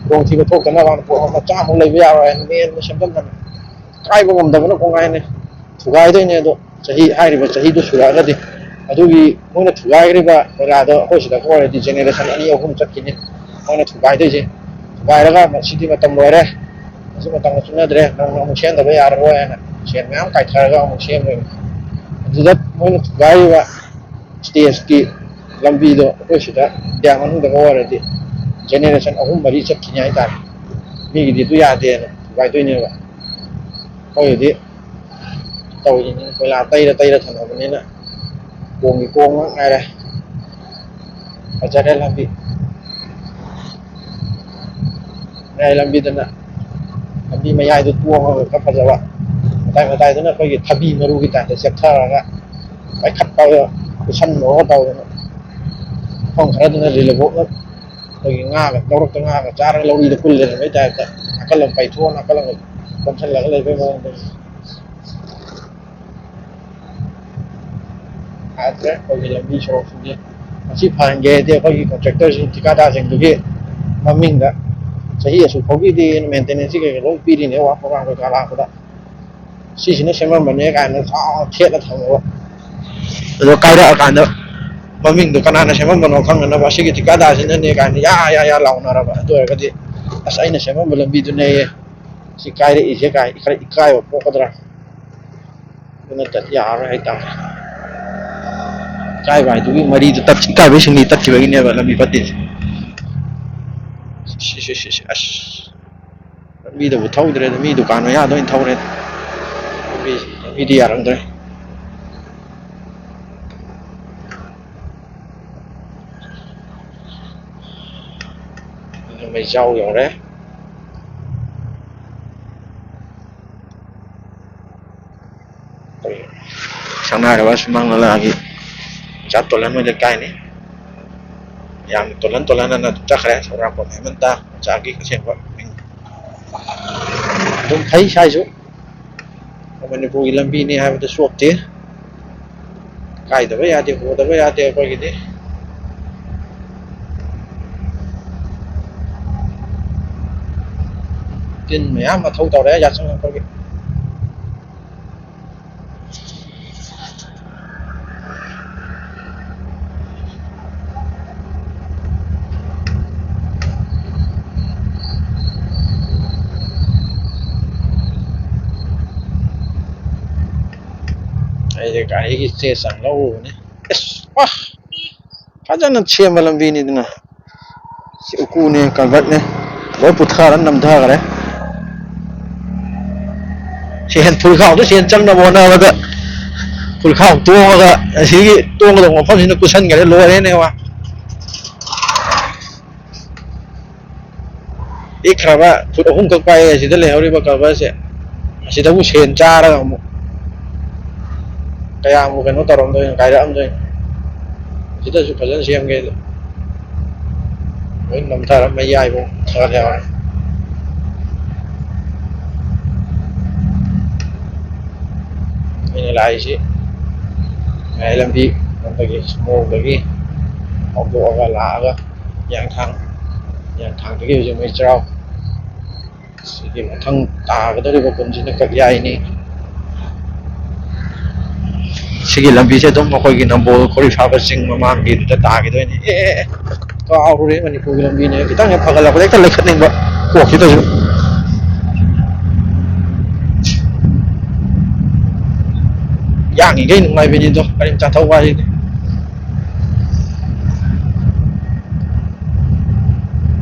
ꯈꯨꯗꯣꯡꯊꯤꯕ ꯊꯣꯛꯇꯅꯕ ꯄꯣꯠ ꯃꯆꯥ ꯑꯃꯨꯛ ꯂꯩꯕ ꯌꯥꯔꯣꯏ ꯍꯥꯏꯅ ꯃꯦꯟꯗꯅ ꯁꯦꯝꯖꯟꯗꯅ ꯀꯥꯏꯕ ꯉꯝꯗꯕꯅ ꯀꯣꯡꯒꯥꯏꯅꯤ꯫ ꯊꯨꯒꯥꯏꯗꯣꯏꯅꯦ ꯑꯗꯣ ꯆꯍꯤ, ꯍꯥꯏꯔꯤꯕ ꯆꯍꯤꯗꯨ ꯁꯨꯔꯛꯑꯒꯗꯤ꯫ ꯑꯗꯨꯒꯤ ꯃꯣꯏꯅ ꯊꯨꯒꯥꯏꯈ꯭ꯔꯤꯕ ꯀꯣꯏꯂꯥꯗꯣ ꯑꯩꯈꯣꯏ ꯁꯤꯗ ꯑꯣꯏꯔꯗꯤ generation ꯑꯅꯤ ꯑꯍꯨꯝ ꯆꯠꯈꯤꯅꯤ ꯃꯣꯏꯅ ꯊꯨꯒꯥꯏꯗꯣꯏꯁꯦ꯫ ꯊꯨꯒꯥꯏꯔꯒ ꯃꯁꯤꯗꯤ ꯃꯇꯝ ꯂꯣꯏꯔꯦ, ꯃꯁꯤ ꯃꯇꯝꯒ ꯆꯨꯅꯗ꯭ꯔꯦ, ꯅꯧꯅ ꯑꯃꯨꯛ ꯁꯦꯝꯗꯕ ꯌꯥꯔꯔꯣꯏ ꯍꯥꯏꯅ ꯁꯦꯟ ꯃꯌꯥꯝ ꯀꯥꯏꯊꯔꯒ ꯑꯃꯨꯛ ꯁꯦꯝꯗꯣꯏꯅꯤ꯫ ꯑꯗꯨꯗ ꯃꯣꯏꯅ ꯊꯨꯒꯥꯏꯔꯤꯕ stageꯀꯤ ꯂꯝꯕꯤꯗꯣ ꯑꯩꯈꯣꯏ ꯁꯤꯗ ꯏꯟꯗꯤꯌꯥ ꯃꯅꯨꯡꯗꯒ ꯑꯣꯏꯔꯗꯤ generation ꯑꯍꯨꯝ ꯃꯔꯤ ꯆꯠꯈꯤꯅꯤ ꯍꯥꯏꯇꯥꯔꯦ꯫ ꯃꯤꯒꯤꯗꯤ ꯑꯗꯨ ꯌꯥꯗꯦꯅ ꯊꯨꯒꯥꯏꯗꯣꯏꯅꯦꯕ꯫ ꯑꯩꯈꯣꯏꯒꯤꯗꯤ ꯇꯧꯔꯤꯅꯤ, ꯀꯣꯏꯂꯥ ꯇꯩꯔ ꯇꯩꯔ ꯊꯝꯃꯕꯅꯤꯅ ꯀꯣꯡꯒꯤ ꯀꯣꯡ ꯉꯥꯛ ꯉꯥꯏꯔꯦ꯫ ꯐꯖꯔꯦ ꯂꯝꯕꯤ꯫ ꯃꯌꯥꯏ ꯂꯝꯕꯤꯗꯅ, ꯂꯝꯕꯤ ꯃꯌꯥꯏꯗꯨ ꯇꯣꯡꯉꯒ ꯈꯔ ꯐꯖꯕ, ꯃꯇꯥꯏ ꯃꯇꯥꯏꯗꯅ ꯑꯩꯈꯣꯏꯒꯤ ꯊꯕꯤ ꯃꯔꯨꯒꯤ typeꯇ ꯆꯦꯞꯊꯔꯒ ꯄꯥꯏꯈꯠꯄ, ꯀꯨꯠꯁꯟꯕꯒ ꯇꯧꯗꯅ, ꯃꯐꯝ ꯈꯔꯗꯅ ꯂꯤꯂꯕꯣꯛꯅ ꯑꯩꯈꯣꯏꯒꯤ ꯉꯥꯒ, ꯂꯧꯔꯛꯇ ꯉꯥꯒ ꯆꯥꯔꯒ ꯂꯧꯔꯤꯗ ꯀꯨꯜ ꯂꯩꯔꯝꯕꯩ typeꯇ ꯅꯥꯀꯜ ꯑꯃ ꯄꯥꯏꯊꯣꯛꯑ ꯅꯥꯀꯜ ꯑꯃ ꯀꯣꯟꯁꯤꯜꯂꯒ ꯂꯩꯕꯩ ꯃꯑꯣꯡꯗ꯫ ꯌꯥꯗ꯭ꯔꯦ ꯑꯩꯈꯣꯏꯒꯤ ꯂꯝꯕꯤ ꯁꯣꯔꯣꯛꯁꯤꯡꯁꯦ꯫ ꯃꯁꯤ ꯐꯍꯟꯒꯦ ꯍꯥꯏꯗꯤ ꯑꯩꯈꯣꯏꯒꯤ contractorꯁꯤꯡ, ꯊꯤꯀꯥꯗꯥꯔꯁꯤꯡꯗꯨꯒꯤ ꯃꯃꯤꯡꯗ ꯆꯍꯤ ꯑꯁꯨꯛ ꯐꯥꯎꯒꯤꯗꯤ maintenanceꯁꯤ ꯀꯩꯀꯩ ꯂꯣꯏ ꯄꯤꯔꯤꯅꯦ, work program ꯀꯩꯀꯥ ꯂꯥꯛꯄꯗ꯫ ꯁꯤꯁꯤꯅ ꯁꯦꯝꯃꯝꯕꯅꯦ ꯀꯥꯏꯅ ꯆꯥꯎꯅ ꯊꯦꯠꯂ ꯊꯝꯃꯒ, ꯑꯗꯣ ꯀꯥꯏꯔꯛꯑꯀꯥꯟꯗ ꯃꯃꯤꯡꯗꯣ ꯀꯅꯥꯅ ꯁꯦꯝꯃꯝꯕꯅꯣ ꯈꯪꯅꯅꯕ ꯑꯁꯤꯒꯤ ꯊꯤꯀꯥꯗꯥꯔꯁꯤꯅꯅꯦ ꯀꯥꯏꯅ ꯌꯥ ꯌꯥ ꯌꯥ ꯂꯥꯎꯅꯔꯕ꯫ ꯑꯗꯨ ꯑꯣꯏꯔꯒꯗꯤ ꯑꯁ, ꯑꯩꯅ ꯁꯦꯝꯃꯝꯕ ꯂꯝꯕꯤꯗꯨꯅꯦꯌꯦ ꯁꯤ ꯀꯥꯏꯔꯛꯏꯁꯦ ꯀꯥꯏ ꯈꯔ ꯏꯀꯥꯏꯕ ꯄꯣꯛꯀꯗ꯭ꯔꯥ? ꯑꯗꯨ ꯅꯠꯇ꯭ꯔꯗꯤ ꯌꯥꯔꯔꯣꯏ ꯍꯥꯏꯇꯥꯔꯦ꯫ ꯏꯀꯥꯏꯕ ꯍꯥꯏꯗꯨꯒꯤ ꯃꯔꯤꯗꯨ ꯇꯠ-, ꯏꯀꯥꯏꯕꯩ ꯁꯤꯡꯂꯤ ꯇꯠꯈꯤꯕꯒꯤꯅꯦꯕ ꯂꯝꯕꯤ ꯐꯠꯇ꯭ꯔꯤꯁꯦ꯫ ꯁꯤ, ꯁꯤ, ꯁꯤ, ꯁꯤ, ꯑꯁ꯫ ꯂꯝꯕꯤꯗꯕꯨ ꯊꯧꯗ꯭ꯔꯦꯗ, ꯃꯤ ꯗꯨꯀꯥꯟ ꯃꯌꯥꯗ ꯑꯣꯏꯅ ꯊꯧꯔꯦꯗ꯫ ꯂꯝꯕꯤ, ꯂꯝꯕꯤꯗꯤ ꯌꯥꯔꯝꯗ꯭ꯔꯦ꯫ ꯃꯩꯖꯥꯎ ꯌꯧꯔꯦ꯫ ꯑꯩꯈꯣꯏ ꯁꯛꯅꯥꯏꯔꯕ ꯁꯨꯃꯥꯡ ꯂꯤꯂꯥꯒꯤ ꯑꯣꯖꯥ ꯇꯣꯂꯟ ꯍꯣꯏ ꯂꯩꯀꯥꯏꯅꯤ꯫ ꯌꯥꯝ ꯇꯣꯂꯟ ꯇꯣꯂꯟ ꯑꯅ ꯑꯗꯨꯝ ꯆꯠꯈ꯭ꯔꯦ, ꯁꯣꯔꯥꯠꯄꯝ ꯍꯦꯃꯟꯇ ꯑꯣꯖꯥꯒꯤ ꯑꯁꯦꯡꯕ ꯃꯤꯡ꯫ ꯑꯗꯨꯝ ꯐꯩ ꯁ꯭ꯋꯥꯏꯁꯨ꯫ ꯃꯅꯤꯄꯨꯔꯒꯤ ꯂꯝꯕꯤꯅꯤ ꯍꯥꯏꯕꯗ ꯆꯣꯞꯇꯦ꯫ ꯀꯥꯏꯗꯕ ꯌꯥꯗꯦ, ꯍꯣꯗꯕ ꯌꯥꯗꯦ ꯑꯩꯈꯣꯏꯒꯤꯗꯤ꯫ ꯇꯤꯟ ꯃꯌꯥꯝ ꯃꯊꯧ ꯇꯧꯔꯦ ꯌꯥꯆꯪꯉꯛꯄꯒꯤ꯫ ꯑꯩꯁꯦ ꯒꯥꯔꯤꯒꯤ ꯆꯦ ꯆꯥꯡ ꯂꯧꯔꯨꯕꯅꯦ꯫ ꯑꯁ, ꯋꯥ! ꯐꯖꯅ ꯁꯦꯝꯕ ꯂꯝꯕꯤꯅꯤꯗꯅ꯫ ꯁꯤ ꯎꯀꯨꯅꯦ, ꯀꯜꯚꯔꯠꯅꯦ, ꯂꯣꯏ ꯄꯨꯊꯔ ꯅꯝꯊꯈ꯭ꯔꯦ꯫ ꯁꯦꯟ, ꯐꯨꯜꯈꯥꯎꯗ ꯁꯦꯟ ꯆꯪꯅꯕ ꯍꯣꯠꯅꯕꯗ ꯐꯨꯜꯈꯥꯎ ꯇꯣꯡꯉꯒ ꯑꯁꯤꯒꯤ ꯇꯣꯡꯒꯗꯧꯕ ꯃꯐꯝꯁꯤꯅ ꯀꯨꯁꯟꯈ꯭ꯔꯦ, ꯂꯣꯏꯔꯦꯅꯦ ꯋꯥ꯫ ꯄꯤꯛꯈ꯭ꯔꯕ ꯐꯨꯠ ꯑꯍꯨꯝꯈꯛ ꯄꯥꯛꯑꯦ ꯑꯁꯤꯗ ꯂꯩꯍꯧꯔꯤꯕ ꯀꯜꯚꯔꯁꯦ꯫ ꯑꯁꯤꯗꯕꯨ ꯁꯦꯟ ꯆꯥꯔꯒ ꯑꯃꯨꯛ ꯀꯌꯥꯃꯨꯛ ꯀꯩꯅꯣ ꯇꯧꯔꯝꯗꯣꯏꯅꯣ, ꯀꯥꯏꯔꯛꯑꯝꯗꯣꯏꯅꯣ꯫ ꯁꯤꯗꯁꯨ ꯐꯖꯅ ꯁꯦꯝꯒꯦ꯫ ꯂꯣꯏ ꯅꯝꯊꯔ ꯃꯌꯥꯏꯐꯥꯎ ꯊꯥꯒꯠ ꯌꯥꯎꯔꯦ꯫ ꯑꯩꯅ ꯂꯥꯛꯏꯁꯤ ꯃꯌꯥꯏ ꯂꯝꯕꯤ ꯂꯣꯝꯗꯒꯤ, ꯁꯨꯃꯣꯡꯗꯒꯤ ꯐꯥꯎꯗꯣꯛꯑꯒ ꯂꯥꯛꯑꯒ ꯍꯤꯌꯥꯡꯊꯥꯡ, ꯍꯤꯌꯥꯡꯊꯥꯡꯗꯒꯤ ꯍꯧꯖꯤꯛ ꯃꯩꯆꯔꯥꯎ꯫ ꯁꯤꯒꯤ ꯃꯊꯪ ꯇꯥꯒꯗꯧꯔꯤꯕ ꯈꯨꯟꯁꯤꯅ ꯀꯛꯌꯥꯏꯅꯤ꯫ ꯁꯤꯒꯤ ꯂꯝꯕꯤꯁꯦ ꯑꯗꯨꯝ ꯑꯩꯈꯣꯏꯒꯤ ꯅꯝꯕꯣꯜ ꯈꯣꯔꯤ ꯐꯥꯕ ꯆꯤꯡ ꯃꯃꯥꯡꯒꯤꯗꯨꯗ ꯇꯥꯈꯤꯗꯣꯏꯅꯤ꯫ ꯑꯦ, ꯑꯦ, ꯑꯦ, ꯀꯥꯎꯔꯨꯔꯦ, ꯃꯅꯤꯄꯨꯔꯒꯤ ꯂꯝꯕꯤꯅꯦ꯫ ꯈꯤꯇꯪ ꯍꯦꯛ ꯐꯒꯠꯂꯛꯄꯗ ꯍꯦꯛꯇ ꯂꯩꯈꯠꯅꯤꯡꯕ ꯀꯣꯛꯁꯤꯗꯁꯨ꯫ ꯌꯥꯡꯉꯤꯈꯩ ꯅꯨꯡꯉꯥꯏꯕꯅꯤꯗꯣ ꯒꯥꯔꯤ ꯃꯆꯥ ꯊꯧꯕ ꯍꯥꯏꯁꯤꯗꯤ꯫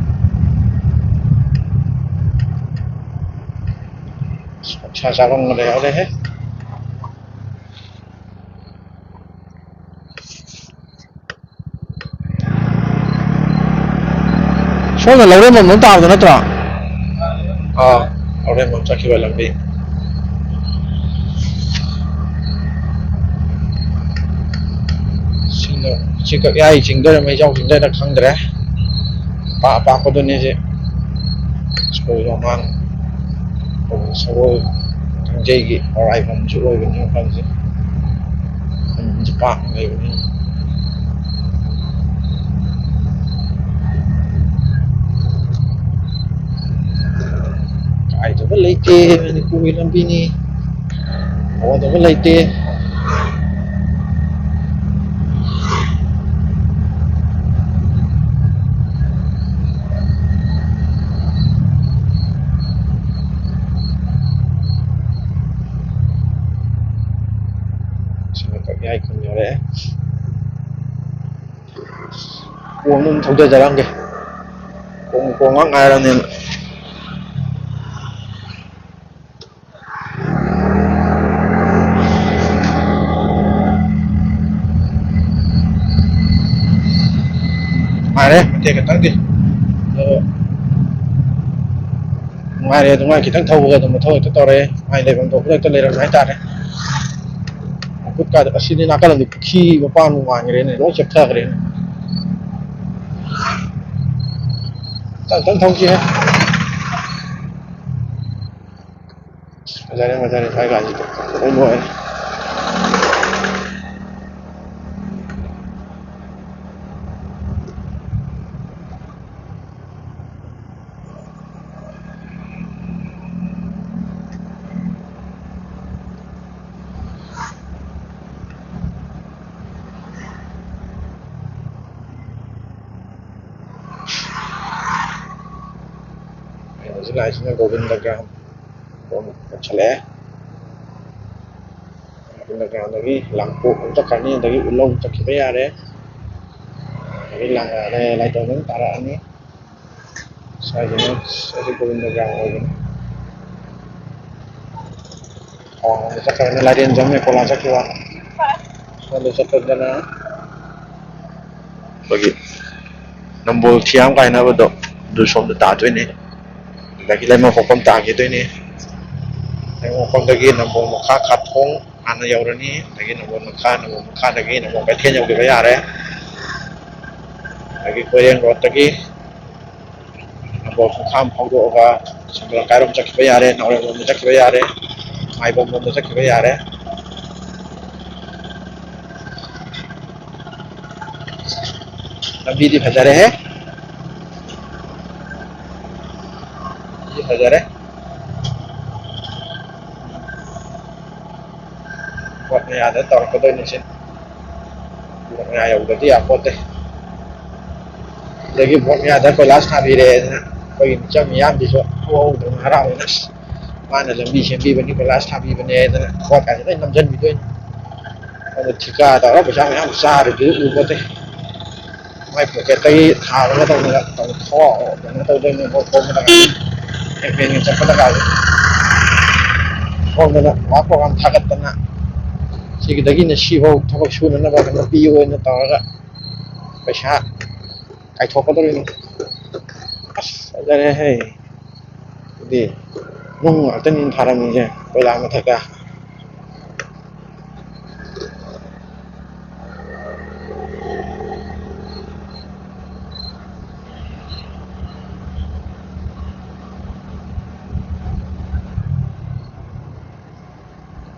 ꯁꯥ ꯆꯥꯐꯝꯒ ꯂꯩꯍꯧꯔꯦꯍꯦ꯫ ꯁꯣꯝꯅ ꯂꯧꯔꯦꯝꯕꯝ ꯂꯣꯝ ꯇꯥꯕꯗꯣ ꯅꯠꯇ꯭ꯔꯣ? ꯑꯥ, ꯂꯧꯔꯦꯝꯕꯝ ꯆꯠꯈꯤꯕ ꯂꯝꯕꯤ꯫ ꯁꯤꯅ, ꯁꯤ ꯀꯛꯌꯥꯏ ꯆꯤꯡꯗꯣꯏꯔꯥ ꯃꯩꯖꯥꯎ ꯆꯤꯡꯗꯣꯏꯔꯥ ꯈꯪꯗ꯭ꯔꯦ꯫ ꯑꯄꯥꯛ ꯑꯄꯥꯛꯄꯗꯨꯅꯤ ꯁꯤ꯫ ꯁ꯭ꯀꯨꯜ ꯃꯃꯥꯡ꯫ ꯁꯒꯣꯜ ꯀꯥꯡꯖꯩꯒꯤ ꯍꯣꯔꯥꯏꯐꯝꯁꯨ ꯑꯣꯏꯕꯅꯤ ꯃꯐꯝꯁꯦ꯫ ꯈꯨꯟꯁꯦ ꯄꯥꯛꯅ ꯂꯩꯕꯅꯤ꯫ ꯀꯥꯏꯗꯕ ꯂꯩꯇꯦ, ꯃꯅꯤꯄꯨꯔꯒꯤ ꯂꯝꯕꯤꯅꯤ꯫ ꯍꯣꯗꯕ ꯂꯩꯇꯦ꯫ ꯁꯤꯅ ꯀꯛꯌꯥꯏ ꯈꯨꯟ ꯌꯧꯔꯛꯑꯦ꯫ ꯀꯣꯡꯅ ꯑꯗꯨꯝ ꯊꯧꯖꯖꯔꯛꯑꯒꯦ꯫ ꯀꯣꯡ, ꯀꯣꯡ ꯉꯥꯛ ꯉꯥꯏꯔꯕꯅꯤꯅ꯫ ꯅꯨꯡꯉꯥꯏꯔꯦ ꯃꯇꯦꯛ ꯈꯛꯇꯪꯗꯤ꯫ ꯑꯗꯣ ꯅꯨꯡꯉꯥꯏꯔꯦ, ꯑꯗꯨꯃꯥꯏꯅ ꯈꯤꯇꯪ ꯊꯧꯕꯒ ꯑꯗꯨꯝ ꯃꯊꯧ ꯍꯦꯛꯇ ꯇꯧꯔꯛꯑꯦ꯫ ꯃꯥꯏ ꯂꯩꯐꯝ ꯊꯣꯛꯄꯗ ꯍꯦꯛꯇ ꯂꯩꯔꯝꯃꯦ ꯍꯥꯏꯇꯥꯔꯦ꯫ ꯃꯈꯨꯠ ꯀꯥꯗ ꯑꯁꯤꯗꯤ ꯅꯥꯀꯜꯂꯝꯗꯤ ꯄꯨꯈ꯭ꯔꯤ ꯃꯄꯥꯟꯕꯨ ꯃꯥꯟꯈ꯭ꯔꯦꯅꯦ, ꯂꯣꯏ ꯆꯦꯞꯊꯈ꯭ꯔꯦꯅꯦ꯫ ꯇꯞ ꯇꯞ ꯊꯧꯁꯤꯍꯦ꯫ ꯐꯖꯔꯦ, ꯐꯖꯔꯦ, ꯁ꯭ꯋꯥꯏ ꯒꯥꯔꯤꯁꯦ ꯂꯣꯏ ꯂꯣꯏꯔꯦ꯫ ꯑꯩꯅ ꯍꯧꯖꯤꯛ ꯂꯥꯛꯏꯁꯤꯅ ꯒꯣꯕꯤꯟꯗ ꯒ꯭ꯔꯥꯝ ꯔꯣꯝ ꯌꯧꯁꯜꯂꯛꯑꯦ꯫ ꯒꯣꯕꯤꯟꯗ ꯒ꯭ꯔꯥꯝꯗꯒꯤ ꯂꯥꯡꯄꯣꯛ ꯑꯃ ꯆꯠꯈ꯭ꯔꯅꯤ, ꯑꯗꯒꯤ ꯎꯠꯂꯧ ꯆꯠꯈꯤꯕ ꯌꯥꯔꯦ꯫ ꯑꯗꯒꯤ ꯂꯥꯡ-, ꯂꯥꯏꯇꯣꯡ ꯑꯗꯨꯝ ꯇꯥꯔꯛꯑꯅꯤ꯫ ꯁ꯭ꯋꯥꯏꯁꯤꯅ, ꯁ꯭ꯋꯥꯏꯁꯤ ꯒꯣꯕꯤꯟꯗ ꯒ꯭ꯔꯥꯝ ꯑꯣꯏꯕꯅꯤ꯫ ꯑꯋꯥꯡꯂꯣꯝꯗ ꯆꯠꯈ꯭ꯔꯒꯅ ꯂꯥꯏꯔꯦꯟꯖꯝ ꯑꯦꯀꯣꯂꯥ ꯆꯠꯈꯤꯕ꯫ ꯁꯣꯝꯗ ꯆꯠꯄꯗꯅ ꯑꯩꯈꯣꯏꯒꯤ ꯅꯝꯕꯣꯜ ꯊꯤꯌꯥꯝ ꯀꯥꯏꯅꯕꯗꯣ꯫ ꯑꯗꯨ ꯁꯣꯝꯗ ꯇꯥꯗꯣꯏꯅꯦ꯫ ꯑꯗꯒꯤ ꯂꯩꯃꯈꯣꯡꯐꯝ ꯇꯥꯈꯤꯗꯣꯏꯅꯦ꯫ ꯂꯩꯃꯈꯣꯡꯐꯝꯗꯒꯤ ꯅꯝꯕꯣꯜ ꯃꯈꯥ ꯈꯥꯊꯣꯡ ꯍꯥꯟꯅ ꯌꯧꯔꯅꯤ, ꯑꯗꯒꯤ ꯅꯝꯕꯣꯜ ꯃꯈꯥ, ꯅꯝꯕꯣꯜ ꯃꯈꯥꯗꯒꯤ ꯅꯝꯕꯣꯜ ꯀꯩꯊꯦꯜ ꯌꯧꯈꯤꯕ ꯌꯥꯔꯦ꯫ ꯑꯗꯒꯤ ꯀꯣꯏꯔꯦꯡ ꯔꯣꯗꯇꯒꯤ ꯅꯝꯕꯣꯜ ꯈꯣꯡꯈꯥꯝ ꯐꯥꯎꯗꯣꯛꯑꯒ ꯁꯝꯕꯜ ꯂꯝꯈꯥꯏꯔꯣꯝ ꯆꯠꯈꯤꯕ ꯌꯥꯔꯦ, ꯅꯥꯎꯔꯦꯝꯂꯣꯝꯗ ꯆꯠꯈꯤꯕ ꯌꯥꯔꯦ, ꯃꯥꯏꯕꯝ ꯂꯣꯝꯗ ꯆꯠꯈꯤꯕ ꯌꯥꯔꯦ꯫ ꯂꯝꯕꯤꯗꯤ ꯐꯖꯔꯦꯍꯦ꯫ ꯂꯝꯕꯤ ꯐꯖꯔꯦ꯫ ꯕꯣꯠ ꯃꯌꯥꯗ ꯇꯧꯔꯛꯀꯗꯣꯏꯅꯤ ꯁꯤ꯫ ꯕꯣꯠ ꯃꯌꯥ ꯌꯧꯗ꯭ꯔꯗꯤ ꯌꯥꯄꯣꯠꯇꯦ꯫ ꯑꯗꯒꯤ ꯕꯣꯠ ꯃꯌꯥꯗ ꯀꯣꯏꯂꯥꯁ ꯊꯥꯕꯤꯔꯦꯗꯅ ꯑꯩꯈꯣꯏꯒꯤ ꯃꯤꯆꯝ ꯃꯤꯌꯥꯝꯁꯤꯁꯨ ꯊꯣꯛꯍꯧꯗꯅ ꯍꯔꯥꯎꯋꯦꯅ꯫ ꯑꯁ, ꯃꯥꯅ ꯂꯝꯕꯤ ꯁꯦꯝꯕꯤꯕꯅꯤ, ꯀꯣꯏꯂꯥꯁ ꯊꯥꯕꯤꯕꯅꯦꯗꯅ ꯕꯣꯠ ꯀꯥꯁꯦ ꯂꯣꯏ ꯅꯝꯁꯤꯟꯕꯤꯗꯣꯏꯅꯤ꯫ ꯑꯗꯨ ꯊꯤꯀꯥ ꯇꯧꯔꯒ ꯄꯩꯁꯥ ꯃꯌꯥꯝ ꯆꯥꯔꯨꯕꯗꯨ ꯎꯄꯣꯠꯇꯦ꯫ ꯃꯥꯏ ꯄꯣꯀꯦꯠꯇꯒꯤ ꯊꯥꯕꯒ ꯇꯧꯗꯅ ꯇꯧꯊꯣꯛ ꯀꯩꯅꯣ ꯇꯧꯗꯣꯏꯅꯦ꯫ ꯚꯣꯠ ꯈꯣꯝꯕꯗ ꯀꯥꯁꯦ, ꯀꯦꯝꯄꯦꯟꯒ ꯆꯠꯄꯗ ꯀꯥꯁꯦ ꯁꯣꯝꯗꯅ ꯋꯥꯛ ꯄ꯭ꯔꯣꯒ꯭ꯔꯥꯝ ꯊꯥꯒꯠꯇꯅ ꯁꯤꯒꯤꯗꯒꯤꯅ ꯁꯤꯐꯧ ꯊꯕꯛ ꯁꯨꯅꯅꯕ ꯀꯩꯅꯣ ꯄꯤꯌꯣꯅ ꯇꯧꯔꯒ ꯄꯩꯁꯥ ꯀꯥꯏꯊꯣꯛꯀꯗꯧꯔꯤꯅꯤ꯫ ꯑꯁ, ꯐꯖꯔꯦꯍꯦ꯫ ꯑꯗꯨꯗꯤ ꯅꯨꯡ ꯉꯥꯛꯇꯅꯤ ꯊꯥꯔꯝꯃꯤꯁꯦ ꯀꯣꯏꯂꯥ ꯃꯊꯛꯇ꯫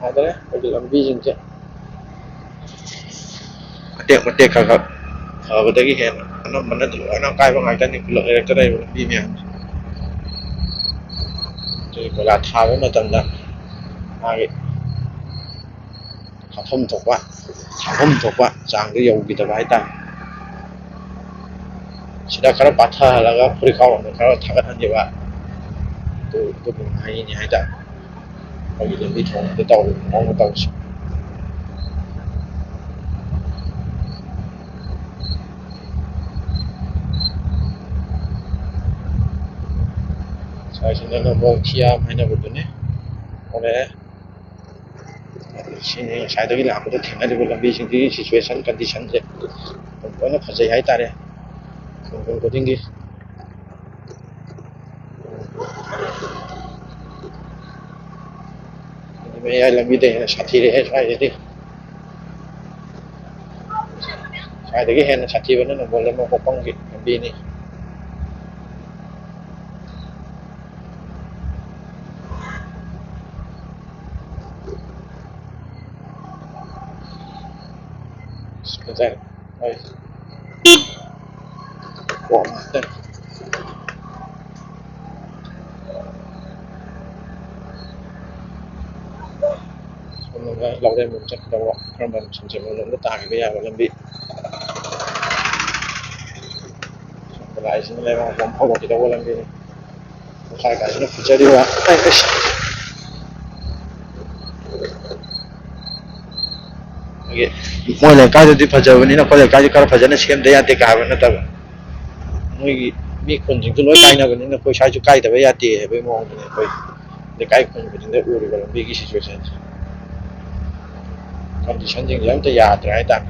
ꯐꯖꯔꯦ ꯑꯩꯈꯣꯏꯒꯤ ꯂꯝꯕꯤꯁꯤꯡꯁꯦ꯫ ꯃꯇꯦꯛ ꯃꯇꯦꯛ ꯈꯔ ꯈꯔ ꯐꯕꯗꯒꯤ ꯍꯦꯟꯅ ꯑꯅꯝꯕꯅꯗꯤ ꯂꯣꯏꯅ ꯑꯀꯥꯏꯕ ꯉꯥꯛꯇꯅꯤ ꯈꯨꯜꯂꯛ ꯂꯩꯔꯛꯇ ꯂꯩꯕ ꯂꯝꯕꯤ ꯃꯌꯥꯝꯁꯦ꯫ ꯑꯗꯨꯒꯤ ꯀꯣꯏꯂꯥ ꯊꯥꯕ ꯃꯇꯝꯗ ꯃꯥꯒꯤ ꯍꯥꯞꯐꯝ ꯊꯣꯛꯄ, ꯍꯥꯞꯐꯝ ꯊꯣꯛꯄ ꯆꯥꯡꯗ ꯌꯧꯈꯤꯗꯕ ꯍꯥꯏꯇꯥꯔꯦ꯫ ꯁꯤꯗ ꯈꯔ ꯄꯥꯊꯍꯜꯂꯒ ꯐꯨꯔꯤꯠ ꯈꯥꯎꯔꯣꯝꯗ ꯈꯔ ꯊꯥꯒꯠꯍꯟꯈꯤꯕ, ꯑꯗꯨ, ꯑꯗꯨꯒꯨꯝꯕ ꯍꯥꯏꯅꯤꯡꯉꯤ ꯍꯥꯏꯇꯥꯔꯦ꯫ ꯑꯩꯈꯣꯏꯒꯤ ꯂꯝꯕꯤ ꯊꯣꯡꯗ ꯇꯧꯔꯤꯕ ꯃꯑꯣꯡ ꯃꯇꯧꯁꯦ꯫ ꯁ꯭ꯋꯥꯏꯁꯤꯅ ꯅꯝꯕꯣꯜ ꯊꯤꯌꯥꯝ ꯍꯥꯏꯅꯕꯗꯨꯅꯤ꯫ ꯍꯣꯔꯦꯟ ꯁꯤꯅꯤ ꯉꯁꯥꯏꯗꯒꯤ ꯂꯥꯛꯄꯗ ꯊꯦꯡꯅꯔꯤꯕ ꯂꯝꯕꯤꯁꯤꯡꯁꯤꯒꯤ situation conditionꯁꯦ ꯑꯗꯨꯝ ꯂꯣꯏꯅ ꯐꯖꯩ ꯍꯥꯏꯇꯥꯔꯦ꯫ ꯈꯣꯡꯖꯣꯝ ꯈꯨꯗꯤꯡꯒꯤ ꯃꯌꯥꯏ ꯂꯝꯕꯤꯗ ꯍꯦꯟꯅ ꯁꯥꯊꯤꯔꯛꯑꯦ ꯁ꯭ꯋꯥꯏꯗꯗꯤ꯫ ꯁ꯭ꯋꯥꯏꯗꯒꯤ ꯍꯦꯟꯅ ꯁꯥꯊꯤꯕꯅ ꯅꯝꯕꯣꯜ ꯂꯩꯃ ꯄꯣꯛꯐꯝꯒꯤ ꯂꯝꯕꯤꯅꯤ꯫ ꯐꯖꯔꯦ꯫ ꯍꯣꯏ꯫ ꯀꯣꯛ ꯉꯥꯛꯇꯅꯤ꯫ ꯁꯣꯝꯗꯅ ꯂꯧꯔꯦꯝꯕꯝ ꯆꯠꯀꯗꯧꯕ, ꯈꯔꯝꯕꯝ ꯁꯟꯖꯦꯟꯕꯝ ꯂꯣꯝꯗ ꯇꯥꯈꯤꯕ ꯌꯥꯕ ꯂꯝꯕꯤ꯫ ꯁꯣꯝꯗ ꯂꯥꯛꯏꯁꯤꯅ ꯂꯩꯕꯥꯛ ꯍꯣꯡꯐꯝ ꯍꯧꯔꯛꯀꯗꯧꯕ ꯂꯝꯕꯤꯅꯤ꯫ ꯃꯈꯥ ꯀꯥꯏꯁꯤꯅ ꯐꯖꯔꯤꯕ꯫ ꯑꯩ, ꯑꯩꯁ꯫ ꯑꯩꯈꯣꯏꯒꯤ ꯃꯣꯏ ꯂꯩꯀꯥꯏꯗꯨꯗꯤ ꯐꯖꯕꯅꯤꯅ ꯑꯩꯈꯣꯏ ꯂꯩꯀꯥꯏꯁꯨ ꯈꯔ ꯐꯖꯅ ꯁꯦꯝꯗ ꯌꯥꯗꯦ ꯀꯥꯏꯕ ꯅꯠꯇꯕ, ꯃꯣꯏꯒꯤ ꯃꯤ ꯈꯨꯟꯁꯤꯡꯁꯨ ꯂꯣꯏ ꯀꯥꯏꯅꯕꯅꯤꯅ ꯑꯩꯈꯣꯏ ꯁ꯭ꯋꯥꯏꯁꯨ ꯀꯥꯏꯗꯕ ꯌꯥꯗꯦ ꯍꯥꯏꯕꯒꯤ ꯃꯑꯣꯡꯗꯅꯤ ꯑꯩꯈꯣꯏ ꯂꯩꯀꯥꯏ ꯈꯨꯟ ꯈꯨꯗꯤꯡꯗ ꯎꯔꯤꯕ ꯂꯝꯕꯤꯒꯤ ꯁꯤꯆꯨꯋꯦꯁꯟꯁꯦ꯫ ꯀꯟꯗꯤꯁꯟꯁꯤꯡꯁꯦ ꯑꯝꯇ ꯌꯥꯗ꯭ꯔꯦ ꯍꯥꯏꯇꯥꯔꯦ꯫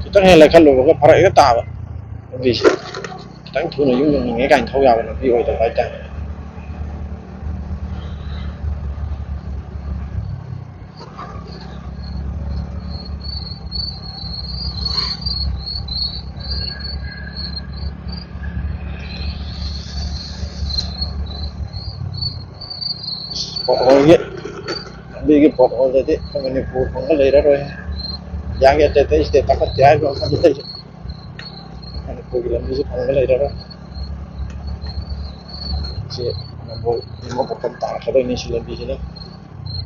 ꯈꯤꯇꯪ ꯍꯦꯛ ꯂꯩꯈꯠꯂꯨꯕꯒ ꯐꯔꯛ ꯍꯦꯛꯇ ꯇꯥꯕ ꯂꯝꯕꯤꯁꯦ꯫ ꯈꯤꯇꯪ ꯊꯨꯅ ꯌꯨꯝ ꯌꯧꯅꯤꯡꯉꯦ ꯀꯥꯏꯅ ꯊꯧ ꯌꯥꯕ ꯂꯝꯕꯤ ꯑꯣꯏꯗꯕ ꯍꯥꯏꯇꯥꯔꯦ꯫ ꯄꯣꯠꯍꯣꯜꯒꯤ, ꯂꯝꯕꯤꯒꯤ ꯄꯣꯠꯍꯣꯜꯗꯗꯤ ꯑꯩꯈꯣꯏ ꯃꯅꯤꯄꯨꯔ ꯐꯪꯕ ꯂꯩꯔꯔꯣꯏ꯫ ꯏꯟꯗꯤꯌꯥꯒꯤ ꯑꯇꯩ ꯑꯇꯩ ꯁ꯭ꯇꯦꯠ ꯀꯥꯈꯠꯇꯦ ꯍꯥꯏꯕ ꯃꯐꯝꯗ ꯂꯩꯔꯦ꯫ ꯃꯅꯤꯄꯨꯔꯒꯤ ꯂꯝꯕꯤꯁꯤ ꯐꯪꯕ ꯂꯩꯔꯔꯣꯏ꯫ ꯁꯤ ꯅꯝꯕꯣꯜ ꯅꯤꯉꯣꯜ ꯄꯣꯛꯐꯝ ꯇꯥꯔꯛꯀꯗꯣꯏꯅꯤ ꯁꯤ ꯂꯝꯕꯤꯁꯤꯅ꯫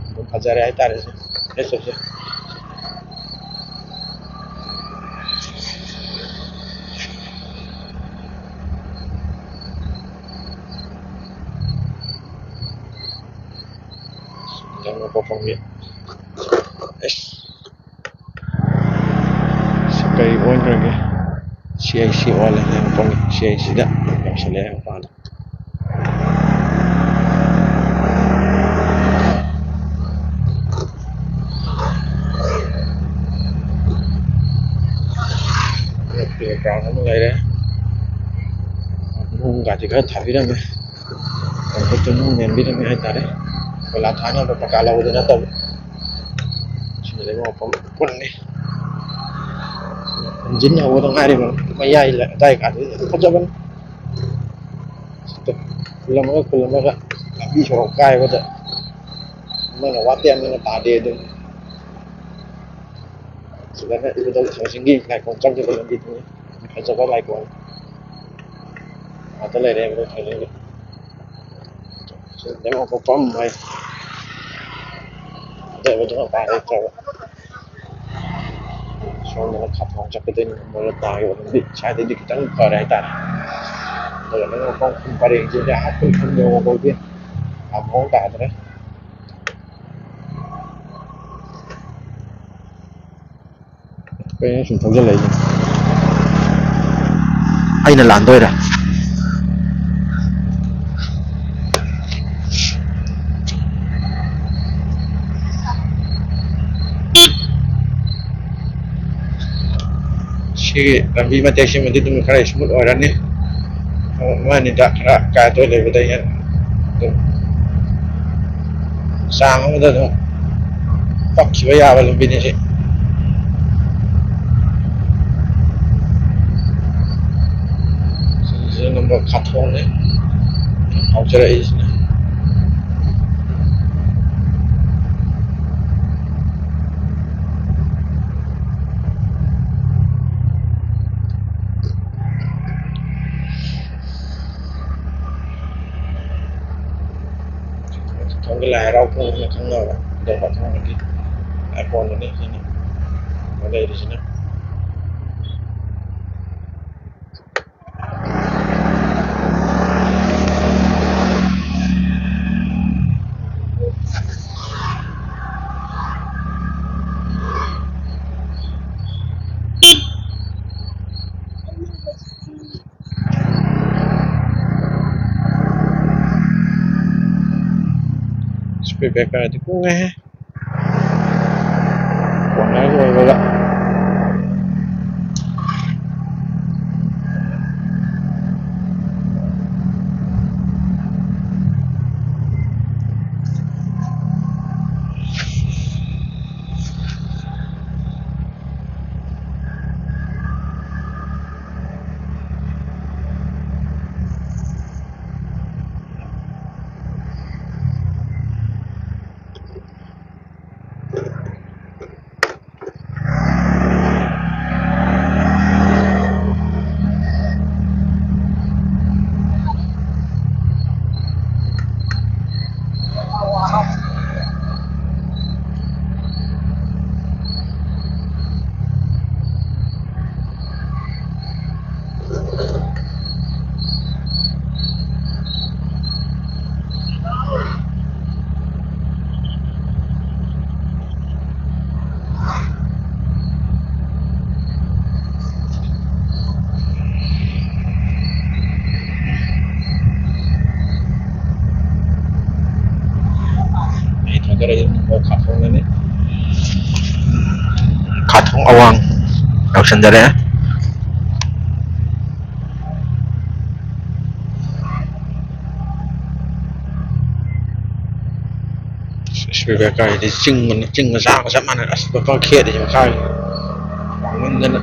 ꯑꯗꯨꯝ ꯐꯖꯔꯦ ꯍꯥꯏꯇꯥꯔꯦ ꯁꯤ ꯃꯦꯠꯁ ꯑꯞꯁꯦ꯫ ꯅꯤꯉꯣꯜ ꯄꯣꯛꯐꯝꯒꯤ꯫ ꯑꯩꯁ꯫ ꯁꯤ ꯀꯔꯤ ꯑꯣꯟꯈ꯭ꯔꯒꯦ? ꯁꯤ ꯑꯩ ꯁꯤ ꯑꯣꯜꯂꯦ ꯍꯥꯏꯕ ꯄꯣꯠꯅꯤ꯫ ꯁꯤ ꯑꯩ ꯁꯤꯗ ꯌꯧꯁꯜꯂꯛꯑꯦ ꯃꯄꯥꯟꯗ꯫ ꯕꯦꯛꯒ꯭ꯔꯥꯎꯟ ꯑꯃ ꯂꯩꯔꯦ꯫ ꯅꯨꯡꯒꯗꯤ ꯈꯔ ꯊꯥꯕꯤꯔꯝꯃꯦ꯫ ꯑꯗꯨꯗ ꯅꯨꯡ ꯅꯦꯝꯕꯤꯔꯝꯃꯦ ꯍꯥꯏꯇꯥꯔꯦ꯫ ꯀꯣꯏꯂꯥ ꯊꯥꯅꯕ ꯄꯀꯥ ꯂꯧꯕꯗ ꯅꯠꯇꯕ꯫ ꯁꯤꯗ ꯂꯩꯕ ꯃꯐꯝ ꯄꯨꯟꯅꯤ꯫ ꯏꯟꯖꯤꯟ ꯍꯧꯕꯗ ꯉꯥꯏꯔꯤꯕ ꯃꯌꯥꯏ ꯑꯗꯥꯏ ꯀꯥꯗꯨꯗꯤ ꯌꯥꯝ ꯐꯖꯕꯅꯤ꯫ ꯈꯨꯜ ꯑꯃꯒ ꯈꯨꯜ ꯑꯃꯒ ꯂꯝꯕꯤ ꯁꯣꯔꯣꯛ ꯀꯥꯏꯕꯗ ꯑꯃꯅ ꯋꯥꯠꯇꯦ ꯑꯃꯅ ꯇꯥꯗꯦ ꯑꯗꯨꯝ꯫ ꯁꯤꯗꯅ ꯏꯕꯨꯙꯧ ꯊꯥꯡꯖꯤꯡꯒꯤ ꯂꯥꯏꯀꯣꯟ ꯆꯪꯈꯤꯕ ꯂꯝꯕꯤꯗꯨꯅꯤ꯫ ꯐꯖꯕ ꯂꯥꯏꯀꯣꯟ ꯉꯥꯛꯇ ꯂꯩꯔꯦ ꯏꯕꯨꯙꯧ ꯊꯥꯡꯖꯤꯡꯒꯤ꯫ ꯁꯤꯗ ꯂꯦꯝꯍꯧꯕ ꯄꯝ ꯍꯥꯏ꯫ ꯑꯗꯩ ꯏꯕꯨꯙꯧ ꯃꯄꯥ ꯂꯩꯇ꯭ꯔꯕ꯫ ꯁꯣꯝꯗꯅ ꯈꯥꯐꯣꯡ ꯆꯠꯀꯗꯣꯏꯅꯤ, ꯃꯣꯏꯅ ꯇꯥꯈꯤꯕ ꯂꯝꯕꯤ꯫ ꯁ꯭ꯋꯥꯏꯗꯩꯗꯤ ꯈꯤꯇꯪ ꯐꯔꯦ ꯍꯥꯏꯇꯥꯔꯦ꯫ ꯑꯗꯨꯒ ꯅꯪ ꯃꯐꯝ ꯄꯔꯦꯡꯁꯤꯗꯤ ꯑꯥ ꯈꯨꯜ ꯈꯨꯜ ꯌꯧꯔꯕꯧꯗꯤ ꯌꯥꯝ ꯃꯑꯣꯡ ꯇꯥꯗ꯭ꯔꯦ꯫ ꯀꯩꯅꯣ ꯁꯨꯝ ꯊꯧꯖꯜꯂꯛꯏꯁꯦ? ꯑꯩꯅ ꯂꯥꯟꯗꯣꯏꯔꯥ? ꯁꯤꯒꯤ ꯂꯝꯕꯤ ꯃꯇꯦꯛꯁꯤꯃꯗꯤ ꯑꯗꯨꯝ ꯈꯔ smooth ꯑꯣꯏꯔꯅꯤ꯫ ꯑꯃ ꯑꯅꯤꯗ ꯈꯔ ꯀꯥꯏꯊꯣꯛ ꯂꯩꯕꯗ ꯑꯩꯅ ꯑꯗꯨꯝ ꯆꯥꯡ ꯑꯃꯗ ꯑꯗꯨꯝ ꯄꯛꯈꯤꯕ ꯌꯥꯕ ꯂꯝꯕꯤꯅꯤ ꯁꯤ꯫ ꯁꯤꯁꯤꯅ ꯅꯝꯕꯔ ꯈꯥꯊꯣꯡꯅꯦ ꯐꯥꯎꯖꯔꯛꯏꯁꯤꯅ꯫ ꯈꯪꯒꯤ ꯂꯥꯏ ꯍꯔꯥꯎ ꯀꯨꯝꯍꯩꯅ ꯈꯪꯅꯕ ꯈꯨꯗꯣꯜ ꯄꯥꯊꯣꯛꯅꯕꯒꯤ ꯂꯥꯏ ꯀꯣꯟꯗꯨꯅꯤ ꯁꯤꯅ ꯂꯩꯔꯤꯁꯤꯅ꯫ Speed breaker ꯗꯤ ꯀꯨꯡꯉꯦꯍꯦ꯫ Corner ꯒ ꯑꯣꯏꯕꯒ꯫ ꯈꯥꯊꯣꯡꯗꯅꯤ꯫ ꯈꯥꯊꯣꯡ ꯑꯋꯥꯡ ꯌꯧꯁꯟꯖꯔꯛꯑꯦ꯫ ꯑꯁ, ꯕꯦꯕꯦꯀꯥꯏꯗꯤ ꯆꯤꯡ ꯃꯅꯨꯡ, ꯆꯤꯡ ꯃꯆꯥꯒ ꯆꯞ ꯃꯥꯟꯅꯔꯦ꯫ ꯑꯁ, ꯕꯦꯕꯦꯀꯥ ꯈꯦꯠꯂꯤꯁꯦ ꯃꯈꯥꯒꯤ ꯋꯥꯡꯃꯟꯗꯅ꯫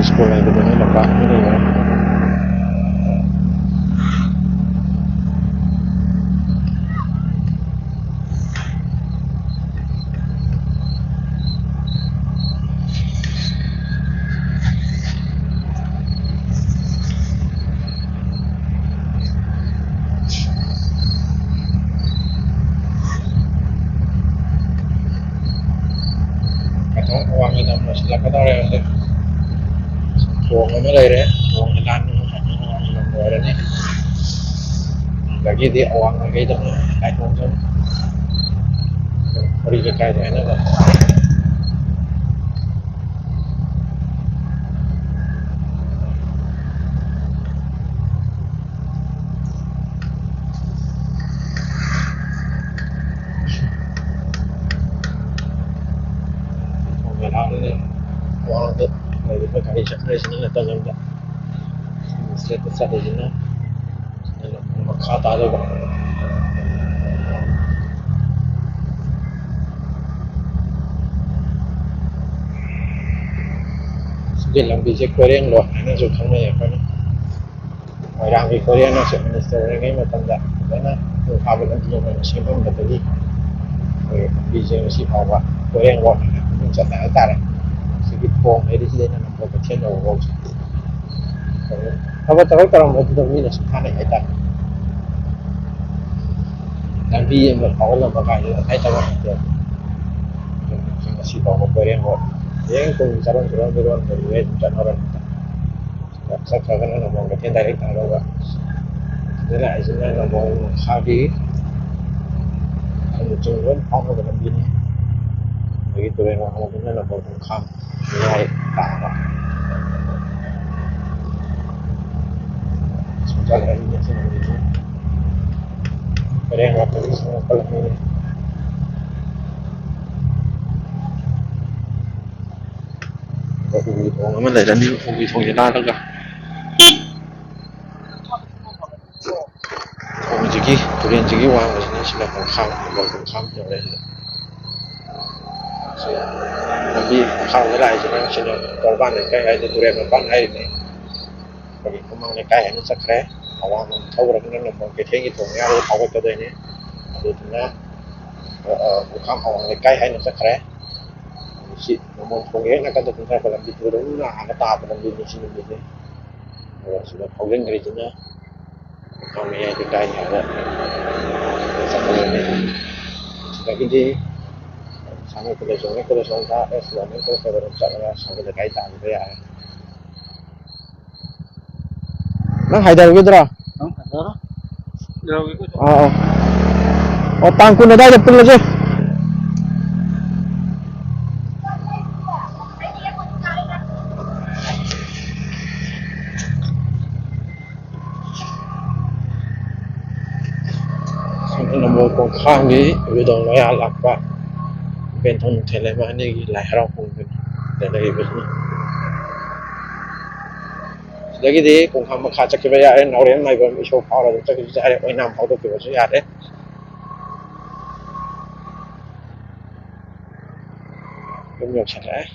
ꯁ꯭ꯀꯨꯜ ꯍꯥꯏꯕꯗꯨꯅꯤ ꯂꯝꯄꯥꯛ ꯑꯃ ꯂꯩꯕ꯫ ꯀꯩꯅꯣ, ꯑꯋꯥꯡꯒꯤ ꯂꯝ ꯂꯣꯏꯁꯤꯜꯂꯛꯀꯗꯧꯔꯦ ꯍꯧꯖꯤꯛ꯫ ꯊꯣꯡ ꯑꯃ ꯂꯩꯔꯦ, ꯊꯣꯡꯒꯤ ꯂꯥꯟ ꯑꯋꯥꯡꯒꯤ ꯂꯝ ꯂꯣꯏꯔꯅꯤ꯫ ꯑꯗꯒꯤꯗꯤ ꯑꯋꯥꯡ ꯃꯥꯏꯀꯩꯗ ꯑꯃꯨꯛ ꯂꯥꯏꯐꯝ ꯁꯨꯝ ꯀꯔꯤ ꯂꯩꯀꯥꯏꯗ ꯍꯥꯏꯅꯕ꯫ ꯃꯦꯂꯥꯗꯨꯗ ꯋꯥꯔꯗ ꯂꯩꯔꯤꯕ ꯒꯥꯔꯤ ꯆꯠꯅꯔꯤꯁꯤꯅ ꯅꯠꯇꯕ ꯏꯁꯇꯦꯠꯇ ꯆꯠꯂꯤꯁꯤꯅ ꯃꯈꯥ ꯇꯥꯗꯧꯕ꯫ ꯁꯤꯒꯤ ꯂꯝꯕꯤꯁꯦ ꯀꯣꯏꯔꯦꯡꯂꯣꯠ ꯍꯥꯏꯅꯁꯨ ꯈꯪꯅꯩ ꯑꯩꯈꯣꯏꯅ꯫ ꯃꯣꯏꯔꯥꯡꯒꯤ ꯀꯣꯏꯔꯦꯡ ꯑꯁꯤ ꯃꯤꯅꯤꯁꯇꯔ ꯑꯣꯏꯔꯤꯉꯩ ꯃꯇꯝꯗ ꯐꯖꯅ ꯈꯣꯡ ꯐꯥꯕ ꯂꯝꯕꯤ ꯑꯃ ꯑꯣꯏꯅ ꯁꯦꯝꯃꯝꯕꯗꯒꯤ ꯑꯩꯈꯣꯏ ꯂꯝꯕꯤꯁꯦ ꯉꯁꯤ ꯐꯥꯎꯕ ꯀꯣꯏꯔꯦꯡꯂꯣꯠ ꯍꯥꯏꯅ ꯃꯃꯤꯡ ꯆꯠꯂꯦ ꯍꯥꯏꯇꯥꯔꯦ꯫ ꯁꯤꯒꯤ ꯊꯣꯡ ꯂꯩꯔꯤꯁꯤꯗꯩꯅ ꯅꯝꯕꯣꯜ ꯀꯩꯊꯦꯜ ꯌꯧꯕꯐꯥꯎꯁꯦ꯫ ꯑꯗꯨ ꯊꯕꯛ, ꯊꯕꯛ ꯇꯧꯔꯝꯕꯗꯨꯗ ꯃꯤꯅꯁꯨ ꯊꯥꯅꯩ ꯍꯥꯏꯇꯥꯔꯦ꯫ ꯂꯝꯕꯤ ꯑꯃ ꯐꯥꯎꯍꯜꯂꯝꯕ ꯀꯥꯏꯗꯨ ꯉꯁꯥꯏ ꯇꯧꯕ ꯅꯠꯇꯦ꯫ ꯉꯁꯤ ꯐꯥꯎꯕ ꯀꯣꯏꯔꯦꯡ ꯍꯣꯏ ꯍꯌꯦꯡ ꯄꯨꯡ ꯆꯔꯣꯟ ꯆꯔꯣꯟ ꯆꯔꯣꯟ ꯇꯧꯔꯒ ꯑꯗꯨꯝ ꯆꯠꯍꯧꯔꯅꯤ꯫ ꯆꯠꯈ꯭ꯔꯒꯅ ꯅꯝꯕꯣꯜ ꯀꯩꯊꯦꯜ ꯗꯥꯏꯔꯦꯛ ꯇꯥꯗꯧꯕ꯫ ꯁꯤꯗ ꯂꯥꯛꯏꯁꯤꯅ ꯅꯝꯕꯣꯜ ꯃꯈꯥꯒꯤ ꯈꯣꯡꯆꯨ ꯂꯣꯏ ꯐꯥꯎꯅꯕ ꯂꯝꯕꯤꯅꯤ꯫ ꯑꯗꯒꯤ ꯇꯨꯔꯦꯜ ꯋꯥꯡꯃꯗꯨꯅ ꯅꯝꯕꯣꯜ ꯈꯣꯡꯈꯥꯝ ꯃꯌꯥꯏ ꯇꯥꯕ꯫ ꯁꯨꯝ ꯆꯠꯂꯒ ꯑꯅꯤ ꯅꯛꯁꯤꯟꯅꯕꯅꯤ꯫ ꯄꯔꯦꯡ ꯋꯥꯠꯄꯒꯤ ꯁꯨꯝ ꯄꯜꯂꯛꯄꯅꯤ꯫ ꯎꯒꯤ ꯊꯣꯡ ꯑꯃ ꯂꯩꯔꯅꯤ, ꯎꯒꯤ ꯊꯣꯡꯁꯦ ꯂꯥꯜꯂꯒ꯫ ꯊꯣꯡꯁꯤꯒꯤ, ꯇꯨꯔꯦꯟꯁꯤꯒꯤ ꯋꯥꯡꯃꯁꯤꯅ ꯁꯤꯅ ꯈꯣꯡꯈꯥꯝ, ꯅꯝꯕꯣꯜ ꯈꯣꯡꯈꯥꯝ ꯌꯧꯔꯦ ꯁꯤꯗ꯫ ꯁꯤ ꯂꯝꯕꯤ ꯃꯈꯥꯔꯣꯝꯗ ꯂꯥꯛꯏꯁꯤꯅ ꯁꯤꯅ ꯇꯣꯔꯕꯥꯟ ꯂꯩꯀꯥꯏ ꯍꯥꯏꯗꯤ ꯇꯨꯔꯦꯟ ꯃꯄꯥꯟ ꯍꯥꯏꯔꯤꯅꯦ꯫ ꯑꯩꯈꯣꯏꯒꯤ ꯈꯨꯃꯥꯡ ꯂꯩꯀꯥꯏ ꯍꯥꯏꯅ ꯆꯠꯈ꯭ꯔꯦ꯫ ꯑꯋꯥꯡꯂꯣꯝ ꯊꯧꯈ꯭ꯔꯒꯅ ꯅꯝꯕꯣꯜ ꯀꯩꯊꯦꯜꯒꯤ ꯊꯣꯡ ꯃꯌꯥꯗ ꯐꯥꯎꯒꯠꯀꯗꯣꯏꯅꯦ꯫ ꯑꯗꯨꯗꯨꯅ, ꯑ, ꯑ, ꯈꯣꯡꯈꯥꯝ ꯑꯋꯥꯡ ꯂꯩꯀꯥꯏ ꯍꯥꯏꯅ ꯆꯠꯈ꯭ꯔꯦ꯫ ꯁꯤ ꯅꯝꯕꯣꯜ ꯊꯣꯡꯒꯤ ꯍꯦꯛ ꯅꯥꯀꯟꯗ ꯀꯨꯝꯊꯔꯛꯄ ꯂꯝꯕꯤ ꯇꯨꯔꯦꯜ ꯍꯥꯟꯅ ꯇꯥꯕ ꯂꯝꯕꯤꯅꯤ ꯁꯤ ꯂꯝꯕꯤꯁꯦ꯫ ꯑꯗꯨꯒ ꯁꯤꯗ ꯐꯥꯎꯖꯤꯟꯈ꯭ꯔꯤꯁꯤꯅ ꯈꯣꯡꯈꯥꯝ ꯃꯌꯥꯏ ꯂꯩꯀꯥꯏ ꯍꯥꯏꯅ ꯆꯠꯀꯗꯣꯏꯅꯦ꯫ ꯁꯤꯗꯒꯤꯗꯤ ꯁꯥꯟꯅ ꯈꯨꯂꯩ ꯆꯣꯡꯉꯦ, ꯈꯨꯂꯩ ꯆꯣꯡꯗ ꯑꯦꯁ ꯋꯥꯟ ꯈꯔ ꯈꯔ ꯑꯗꯨꯝ ꯆꯠꯂꯒ ꯁꯥꯟꯅ ꯂꯩꯀꯥꯏ ꯇꯥꯈꯤꯕ ꯌꯥꯔꯦ꯫ ꯅꯪ ꯍꯥꯏꯗꯔꯒꯗ꯭ꯔꯣ? ꯑꯥ, ꯑꯥ꯫ ꯑꯣ, ꯇꯥꯡ ꯀꯨꯟ ꯑꯗꯨꯋꯥꯏꯗ ꯄꯨꯜꯂꯁꯦ꯫ ꯅꯝꯕꯣꯜ ꯈꯣꯡꯈꯥꯝꯒꯤ ꯏꯕꯨꯙꯧ ꯃꯌꯥ ꯂꯥꯛꯄ ꯕꯦꯟꯊꯣꯡ ꯅꯨꯡꯊꯦꯜ ꯂꯩꯃ ꯑꯅꯤꯒꯤ ꯂꯥꯏ ꯍꯔꯥꯎ ꯀꯨꯝꯗꯨꯅꯤ ꯂꯩꯔꯤꯕꯁꯤꯅꯤ꯫ ꯁꯤꯗꯒꯤꯗꯤ ꯈꯣꯡꯈꯥꯝ ꯃꯈꯥ ꯆꯠꯈꯤꯕ ꯌꯥꯔꯦ, ꯅꯥꯎꯔꯦꯝ ꯃꯥꯏꯕꯝ ꯏꯁꯣꯔ ꯐꯥꯎꯔ ꯑꯗꯨꯝ ꯆꯠꯈꯤꯕꯁꯨ ꯌꯥꯔꯦ, ꯑꯣꯏꯅꯥꯝ ꯐꯥꯎꯗꯣꯛꯈꯤꯕꯁꯨ ꯌꯥꯔꯦ꯫ ꯑꯗꯨꯝ ꯌꯧꯁꯜꯂꯛꯑꯦ꯫